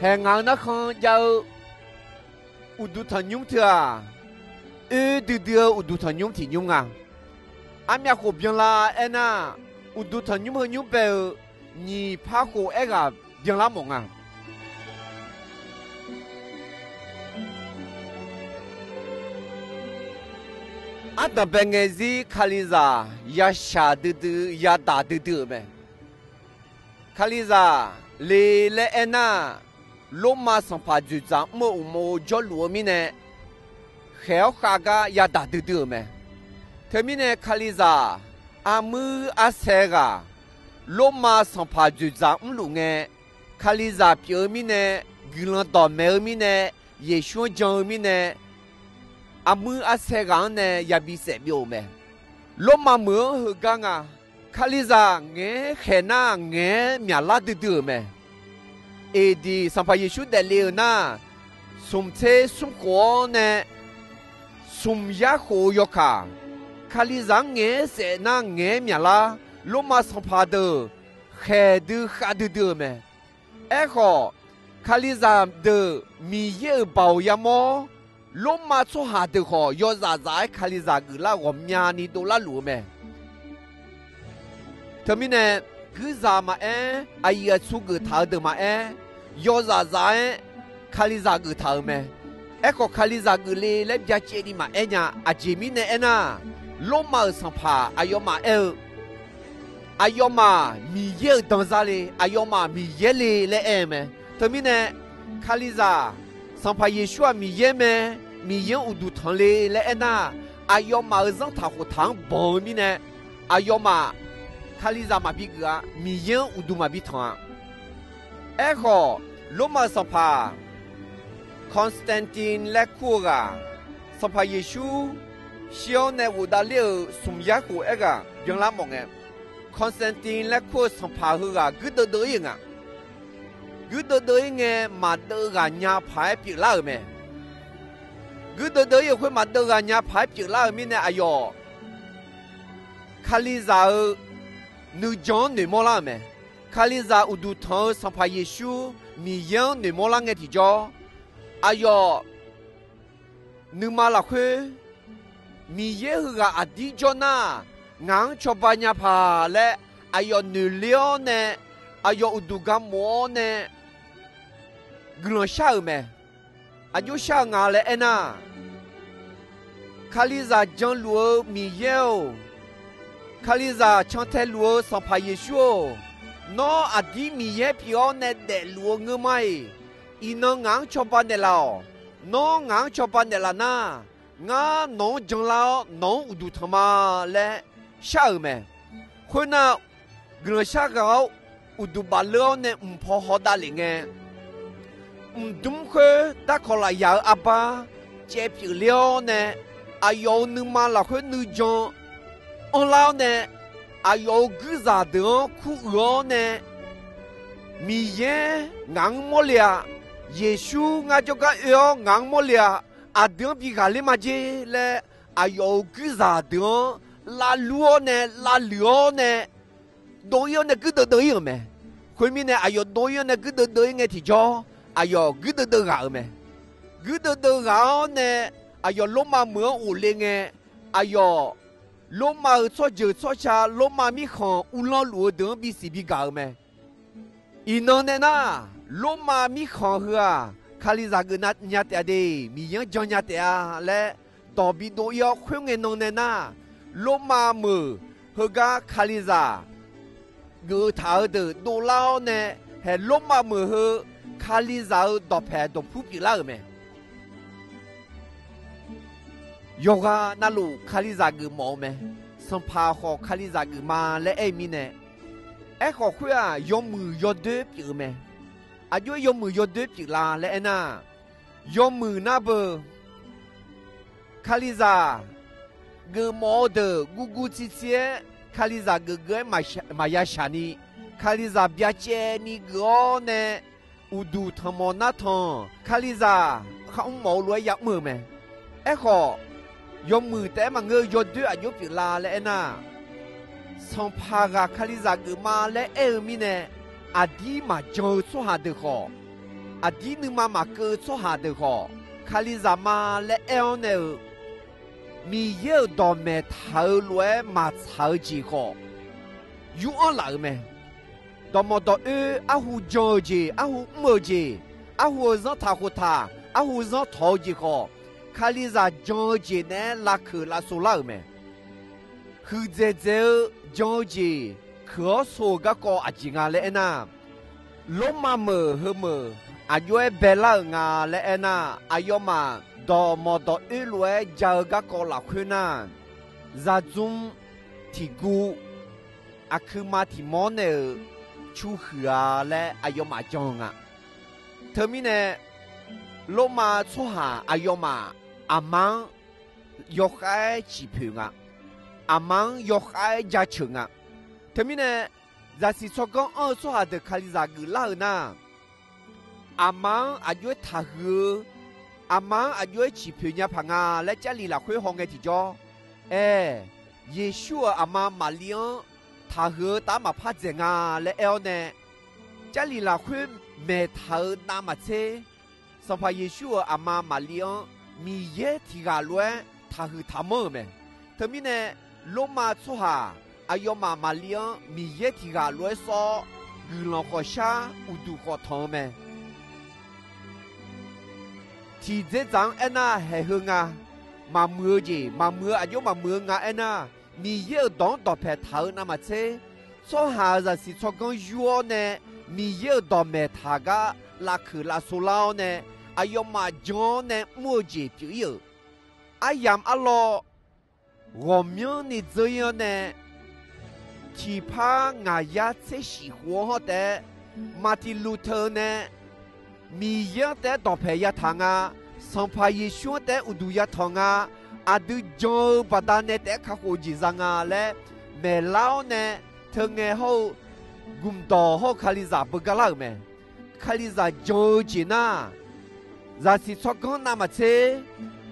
Haeq ngaq-euq narkhan jav-eu uqduq tanqnymr teu-aq, oe duidui-eu uqduq tanqnymr tiq nymr nga. Armyav khof byanlar aernar, uqduq tanqnymr heu nymr bae-eu nyiq par khof aerghaq byanlar mawf nga. Ardanqbae ngae zir Kalizaq yashaq duidui, yadaq duidui-euq mae. Kalizaq le laer aernar, Lormav sanqpaq dzoeqdzaq mr-eu uqmov jawrluf-eu mirnae, khaeq-awr khav gar yadaq duidui-euq mae. Teumirnae Kalizaq armuir arsae ghaq Lormav sanqpaq dzoeqdzaq mrluf ngae, Kalizaq pyeuf-eu mirnae, guiqlanq dawqmaeq-eu mirnae, Yeqsur-anr jan-eu mirnae, armuir arsae ghaq-anr nae yabi saef byov-euq mae. Lormav meuq-anr heugar nga. Kalizaq ngaeq-aer khaeq nar, ngaeq-aer myaqlar duidui-euq mae. Eqdiq Sanqpaq Yeqsur daefle-euq nar, smq tser smr khof-awr nae smq yar khof-eu yawkaq, Kalizaq-anr ngaeq-aer saef nar ngaeq-aer myaqlar, Lormav sanqpaq deuq khaeq dui khav duidui-euq mae. Aerkhawf, Kalizaq deuq Miqyaer-euq baoq yamawr-awr, Lormav tsawrhaq deuq khawf yawzaf zaf-aer Kalizaq geuflar ghawqmyani dovlar luf-eu mae. Teumirnae, guirzaq maqaer, aqyuif aqtsu geuf taq-eu deuq maqaer, yawzaf zaf-aer Kalizaq geuf taq-euq mae. Aerkhawf, Kalizaq geufle laer byacaevni maqaer nya. Aqjeq mirnae aernar, Lormav-euq sanqpaq aqyawfmaf aer-eu, aqyawfmaf Miqyaer-euq danzar le, aqyawfmaf Miqyaer le laer aer-eu mae. Teumirnae, Kalizaq, Sanqpaq Yeqsur-aq Miqyaer mae, Miqyaer-anr uqduq tanq le laer aernar, aqyawfmaf-euq zanrtaq khoftaq-anr banq-eu mirnae, aqyawfmaf Kalizaq maqbi geuf-a. Miqyaer-anr uqduq maqbi tanq-a. Aerkhawf, Lormav-euq sanqpaq Constantine laer kur-eu ghaq, Sanqpaq Yeqsur shir-awr nae ghofdav ler-euq smq yar khof aerghaq byanlar mawf ngae, Constantine laer kur-eu sanqpaq heughaq guirdeuv deuv-ir-euq nga. Guirdeuv deuv-ir ngae, maqdeuv ghaq nya paq-aer pyeuflar-euq mae. Guirdeuv deuv-ir-euq khoer maqdeuv ghaq nya paq-aer pyeuflar-euq mirnae, aqyawf Kalizaq-euq nuijan-anr noeqmawr lar-euq mae. Kalizaq uqduq tanq-eu Sanqpaq Yeqsur Miqyaer-anr noeqmawr lar ngae tiqjawr, aqyawf nuima lafkhoer Miqyaer heughaq aqdir jawr nar, ngaq-anr cawba nya paq laer aqyawf noeqler-awr nae, aqyawf uqduq ga mof-awr nae guiqlanq shar-euq mae. Aqjox shar-eu nga laer aernar, Kalizaq janluf-eu Miqyaer-or, Kalizaq cantae luf-eu Sanqpaq Yeqsur-or, nawr aqdir Miqyaer pyeuf-awr nae daefluf-eu ngeurma-iq, iqnan ngaq-anr cawba naeqlaf-awq. Nawr ngaq-anr cawba naeqlaf nar, ngar nawq-anr janlar-awr nawq-anr uqduq tanq ma laer shar-euq mae. Khoernar, guiqlanq shar ghaq-awr uqduq bafleur-awr nae mq paw hawdav lef ngae, mqdmr khoer darkawq lafyaq-eu arbar caev pyeufler-awr nae, aqyawf-euq nuima lafkhoer nuijan anrlar-awr nae, aqyawf-euq guirzaq deuq-anr kuruiq-awr nae, Miqyaer ngaq-anr mawrle-a, Yeqsur ngar jawrgar oe-awr ngaq-anr mawrle-a, aqdui-anr bi ghaqler majer laer, aqyawf-euq guirzaq deuq-anr lavlur-awr nae lavluiq-awr nae dov-ir-awr nae guirdeuv deuv-ir-euq mae. Khoermirnae, aqyawf dov-ir-awr nae guirdeuv deuv-ir ngae tiqjawr, aqyawf guirdeuv deuv ghaq-euq mae. Guirdeuv deuv ghaq-awr nae, aqyawf Lormav meuq-anr ghofle ngae, aqyawf Lormav-euq tsawrjeuq tsawrca, Lormav mirkhanq uvlanr luf-eu deuq-anr bisiq bigaq-euq mae. Iqnan nae nar, Lormav mirkhanq heu-aq, Kalizaq geuf nya taef-a de, Miqyaer-anr jan nya taef-a laer dawq bidov-ir-awr, khoerngae nan nae nar, Lormav meuq heugar Kalizaq geuf-eu taq-eu deuq dovlar-awr nae, haeq Lormav meuq heu Kalizaq-euq dawqpaeq dawqpur pyeuflar-euq mae. Yawqghaq navluf Kalizaq geufmawf-eu mae. Sanqpaq khawf Kalizaq geuf ma laer aer-eu mirnae, aerkhawf khoer-aq, yawmuiq yawdoer pyeuf-eu mae. Aqjox-aer yawmuiq yawdoer pyeuflar laer aernar, yawmuiq nar beu, Kalizaq geufmawf-eu deuq guvguv tsiqtsiq-aer Kalizaq geufgeuf-aer maqya shaq ni, Kalizaq byacaevni geuf-awr nae uqduq tanqmawf nar tanq, Kalizaq kharmr mawf-eu lof-aer yamr-euq mae. Aerkhawf, yawmuiq taef-aer maqngeur-eu yawdoer aqjox pyeuflar laer aernar, sanqpaq ghaq Kalizaq geuf ma laer aer-eu mirnae, aqdir maqjan-eu tsawrhaq deuq khawf, Aqdir nuima maqkeuv-eu tsawrhaq deuq khawf, Kalizaq ma laer aer-awr nae-euq Miqyaer-euq dawqmaeq taq-eu lof-aer maqtsaq-eu jeq khawf, yur-anr laf-euq mae. Dawqmawq dawq oer, arhu jan-eu jeq, arhu mr-eu jeq, arhu-euq zanrtaq khoftaq, arhu zanrtawq-eu jeq khawf, Kalizaq jan-eu jeq naeq-aer lavkeuq lavsov lar-euq mae. Huiqdzaeq dzaeq-eu jan-eu jeq keuq-awr so-euq garkawv aqjeq nga laer aernar, Lormav meuq heumeuq aqjox-aer baelar-euq nga laer aernar, aqyawfmaf dawqmawq dawq oer lof-aer ja-eu garkawv lafkhoer nar, zaqdzmr tiqguv aqkuima tiq mawr nae-euq cu huiq-a laer aqyawfmaf jan-eu nga. Teumirnae, Lormav tsawrhaq aqyawfmaf aqma-anr yawkhav-aer ciqpoeq nga. Aqma-anr yawkhav-aer jaceuq nga. Teumirnae, zaqsiq tsawrganr anr-eu tsawrhaq deuq Kalizaq geuflar-euq nar, aqma-anr aqjox-aer taqhuiq-eu, aqma-anr aqjox-aer ciqpoeq nya paq nga laer Jarlif lafkhoer hawngae tiqjawr, aer, Yeqsur-euq aqma Maqli-anr taqhuiq-eu taf-anr maqpar dzaeq nga laer aer-awr nae, Jarlif lafkhoer maeqtaq-euq navmaqtser, Sanqpaq Yeqsur-euq aqma Maqli-anr Miqyaer tiq ghaq lof-aer taqhuiq taqmanr-euq mae. Teumirnae, Lormav tsawrhaq aqyawfmaf Maqli-anr Miqyaer tiq ghaq lof-aer sawr-awr, guiqlanq khawqshar uqduq khawf tanq-eu mae. Tiqdzerdzaq-anr aernar, haeq heu nga. Maqmuiq-eu jeq, maqmuiq-eu aqjox maqmuiq-eu nga aernar, Miqyaer-euq dawq-anr dawqpaeq taq-eu navmaqtser, tsawrhaq-euq zaqsiq tsawrganr yur-awr nae, Miqyaer-euq dawqmaeq taq gar lavkeuq lavsov lar-awr nae, aqyawfmaf jan-awr nae mr-eu jeq pyeuf-ir-euq. Aryamq arlawr ghawqmyanrni dzeur-ir-awr nae, tiqpar ngaq yar tser shif khof-anr hawr taef-aer, Martin Luther nae Miqyaer-anr taef-aer dawqpaeq yataq nga, Sanqpaq Yeqsur-anr taef-aer uqduq yatanq nga, aqdui jan-eu baqdanae taef-aer kakhof-eu jeq za nga laer maeqlar-awr nae, teungae hawr-eu gmqdawq hawr-eu Kalizaq beugar lar-euq mae. Kalizaq jan-eu jeq nar, zaqsiq tsawrganr navmaqtser,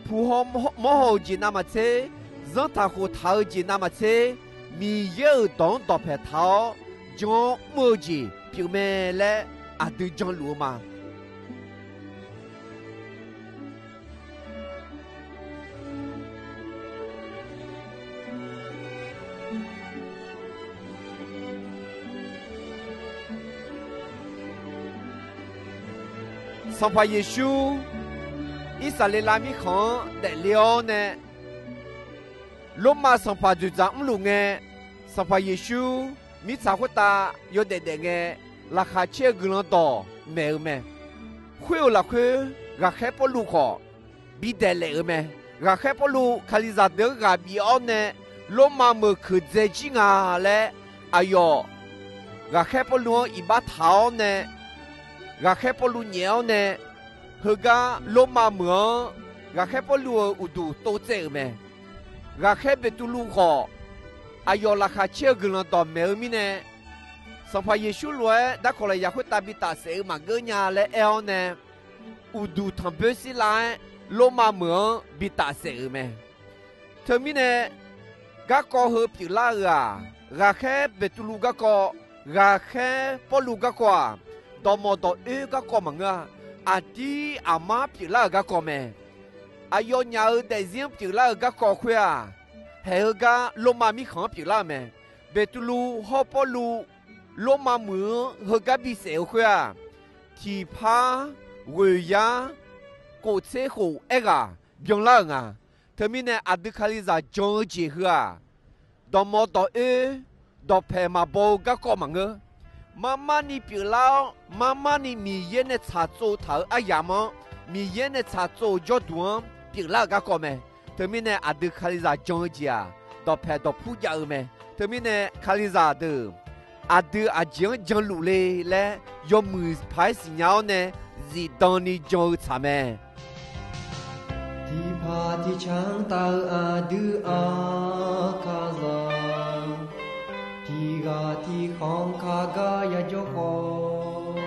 puq haw mawr haw-eu jeq navmaqtser, zanrtaq khoftaq-eu jeq navmaqtser, Miqyaer-euq dawq-anr dawqpaeq taq-awr jan-awr mr-eu jeq pyeufmae laer aqdui janluf-eu ma. Sanqpaq Yeqsur Irsaqleqlav mirkhanq-anr daefle-awr nae, Lormav sanqpaq dzoeqdzaq mrluf ngae, Sanqpaq Yeqsur mirtsaq khoertav yawdaef daef ngae, laqkhaq caer-eu guiqlanq dawq maeq-eu mae. Khoer-euq lafkhoer, ghaqkhaer Pawrluv khawf bidaeq laef-euq mae. Ghaqkhaer Pawrluv Kalizaq deuq-anr ghaq bif-awr nae, Lormav meuq keuqdzae jir nga laer aqyawf ghaqkhaer Pawrluv-anr iqbax taq-awr nae, ghaqkhaer Pawrluv nyaef-awr nae, heugar Lormav meuq-anr ghaqkhaer Pawrluv-euq uqduq tov tsaev-euq mae. Ghaqkhaer Beqtuvluv khawf, aqyawf laqkhaq caer-eu guiqlanq dawq maeq-eu mirnae, Sanqpaq Yeqsur lof-aer darkawq lafyaq khoertav bi tafsaef-eu maqgeur nya laer aer-awr nae, uqduq tanqboer sirlav-aer Lormav meuq-anr bi tafsaef-euq mae. Teumirnae, garkawv heu pyeuflar-euq-aq, ghaqkhaer Beqtuvluv garkawv, ghaqkhaer Pawrluv garkawv-aq, dawqmawq dawq oer garkawv maqngeur-a. Aqdir aqmar pyeuflar-euq garkawv mae. Aqyawfnyaf-euq daefzir-anr pyeuflar-euq garkawv khoer-aq, haeq heugar Lormav mirkhanq-anr pyeuflar-euq mae. Beqtuvluv hawr Pawrluv Lormav meuq-anr heugar bisaef-eu khoer-aq, tiqpar ghoeq yar kof tser khof aerghaq byanlar-euq nga. Teumirnae aqdui Kalizaq jan-eu jeq heu-aq, dawqmawq dawq oer, dawqpaeq maqbaw-eu garkawv maqngeur. Marmarni pyeuflar-awr, marmarni Miqyaer nae tsaqtsov taq-euq aryamq-anr, Miqyaer nae tsaqtsov-euq jawrduq-anr pyeuflar-euq garkawv mae. Teumirnae aqdui Kalizaq jan-eu jeq-aq, dawqpaeq dawqpur jav-eu mae. Teumirnae Kalizaq deuq aqdui aqjeq-anr janluf le laer yawmuiq paq-aer siqnya-awr nae, zifdan ni jan-eu tsaq mae. Tiqpaq tiqcanq taf-eu aqdui aqkaqzaq, tiqghaq tiqkhanq kaq gar yajawr khawf,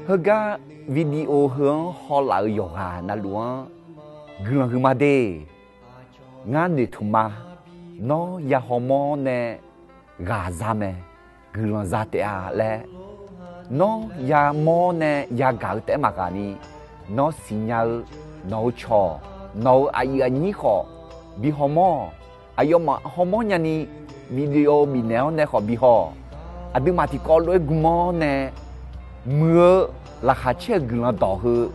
heugar video heu-anr hawlaf-euq yawqghaq navluf-anr guiqlanq huiqma de. Ngar noeqtmq ma. Nawr ya hawmawr nae ghaq za mae. Guiqlanq za taef-a laer Nawr yamawr nae yagaq-eu taef-aer maqghaq ni, nawr siqnya-eu nawq-eu cawq, nawq-euq aqyuif aqnyir khawf bi hawmawr-awq. Aqyawfmaf hawmawr nyani, video bifnaeq-awr nae khawf bi haw-awq. Aqduimaf tiqkawv lof-aer gmr-awr nae, muiq-eu laqkhaq caer-eu guiqlanq dawq heu,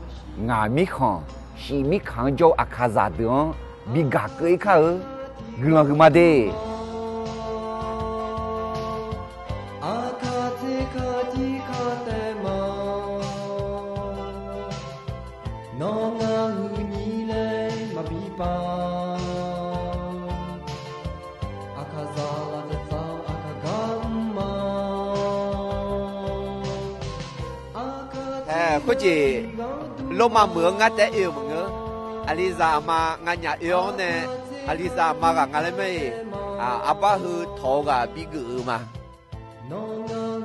ngaq mirkhanq, shif mirkhanq-anr jawr-eu aqkaqzaq deuq-anr bi gaq keuv-ir kar-eu guiqlanq huiqma de. Aqkaq tseq kaq tiq kaq taef ma, nawr ngar huiq nyi laer maqbi pav. Aqkaqzaq laftsaf tsaf aqkaq gar mr ma. Aer, khoerjeq lormav meuq-eu ngar taef-aer oe-eu maqngeur. Aqlizaq aqma nganyaf oe-awr nae, aqlizaq aqma ghaq nga laer mae-iq, arbar heu tawq-eu ghaq bigeuf-eu ma. Nawr ngar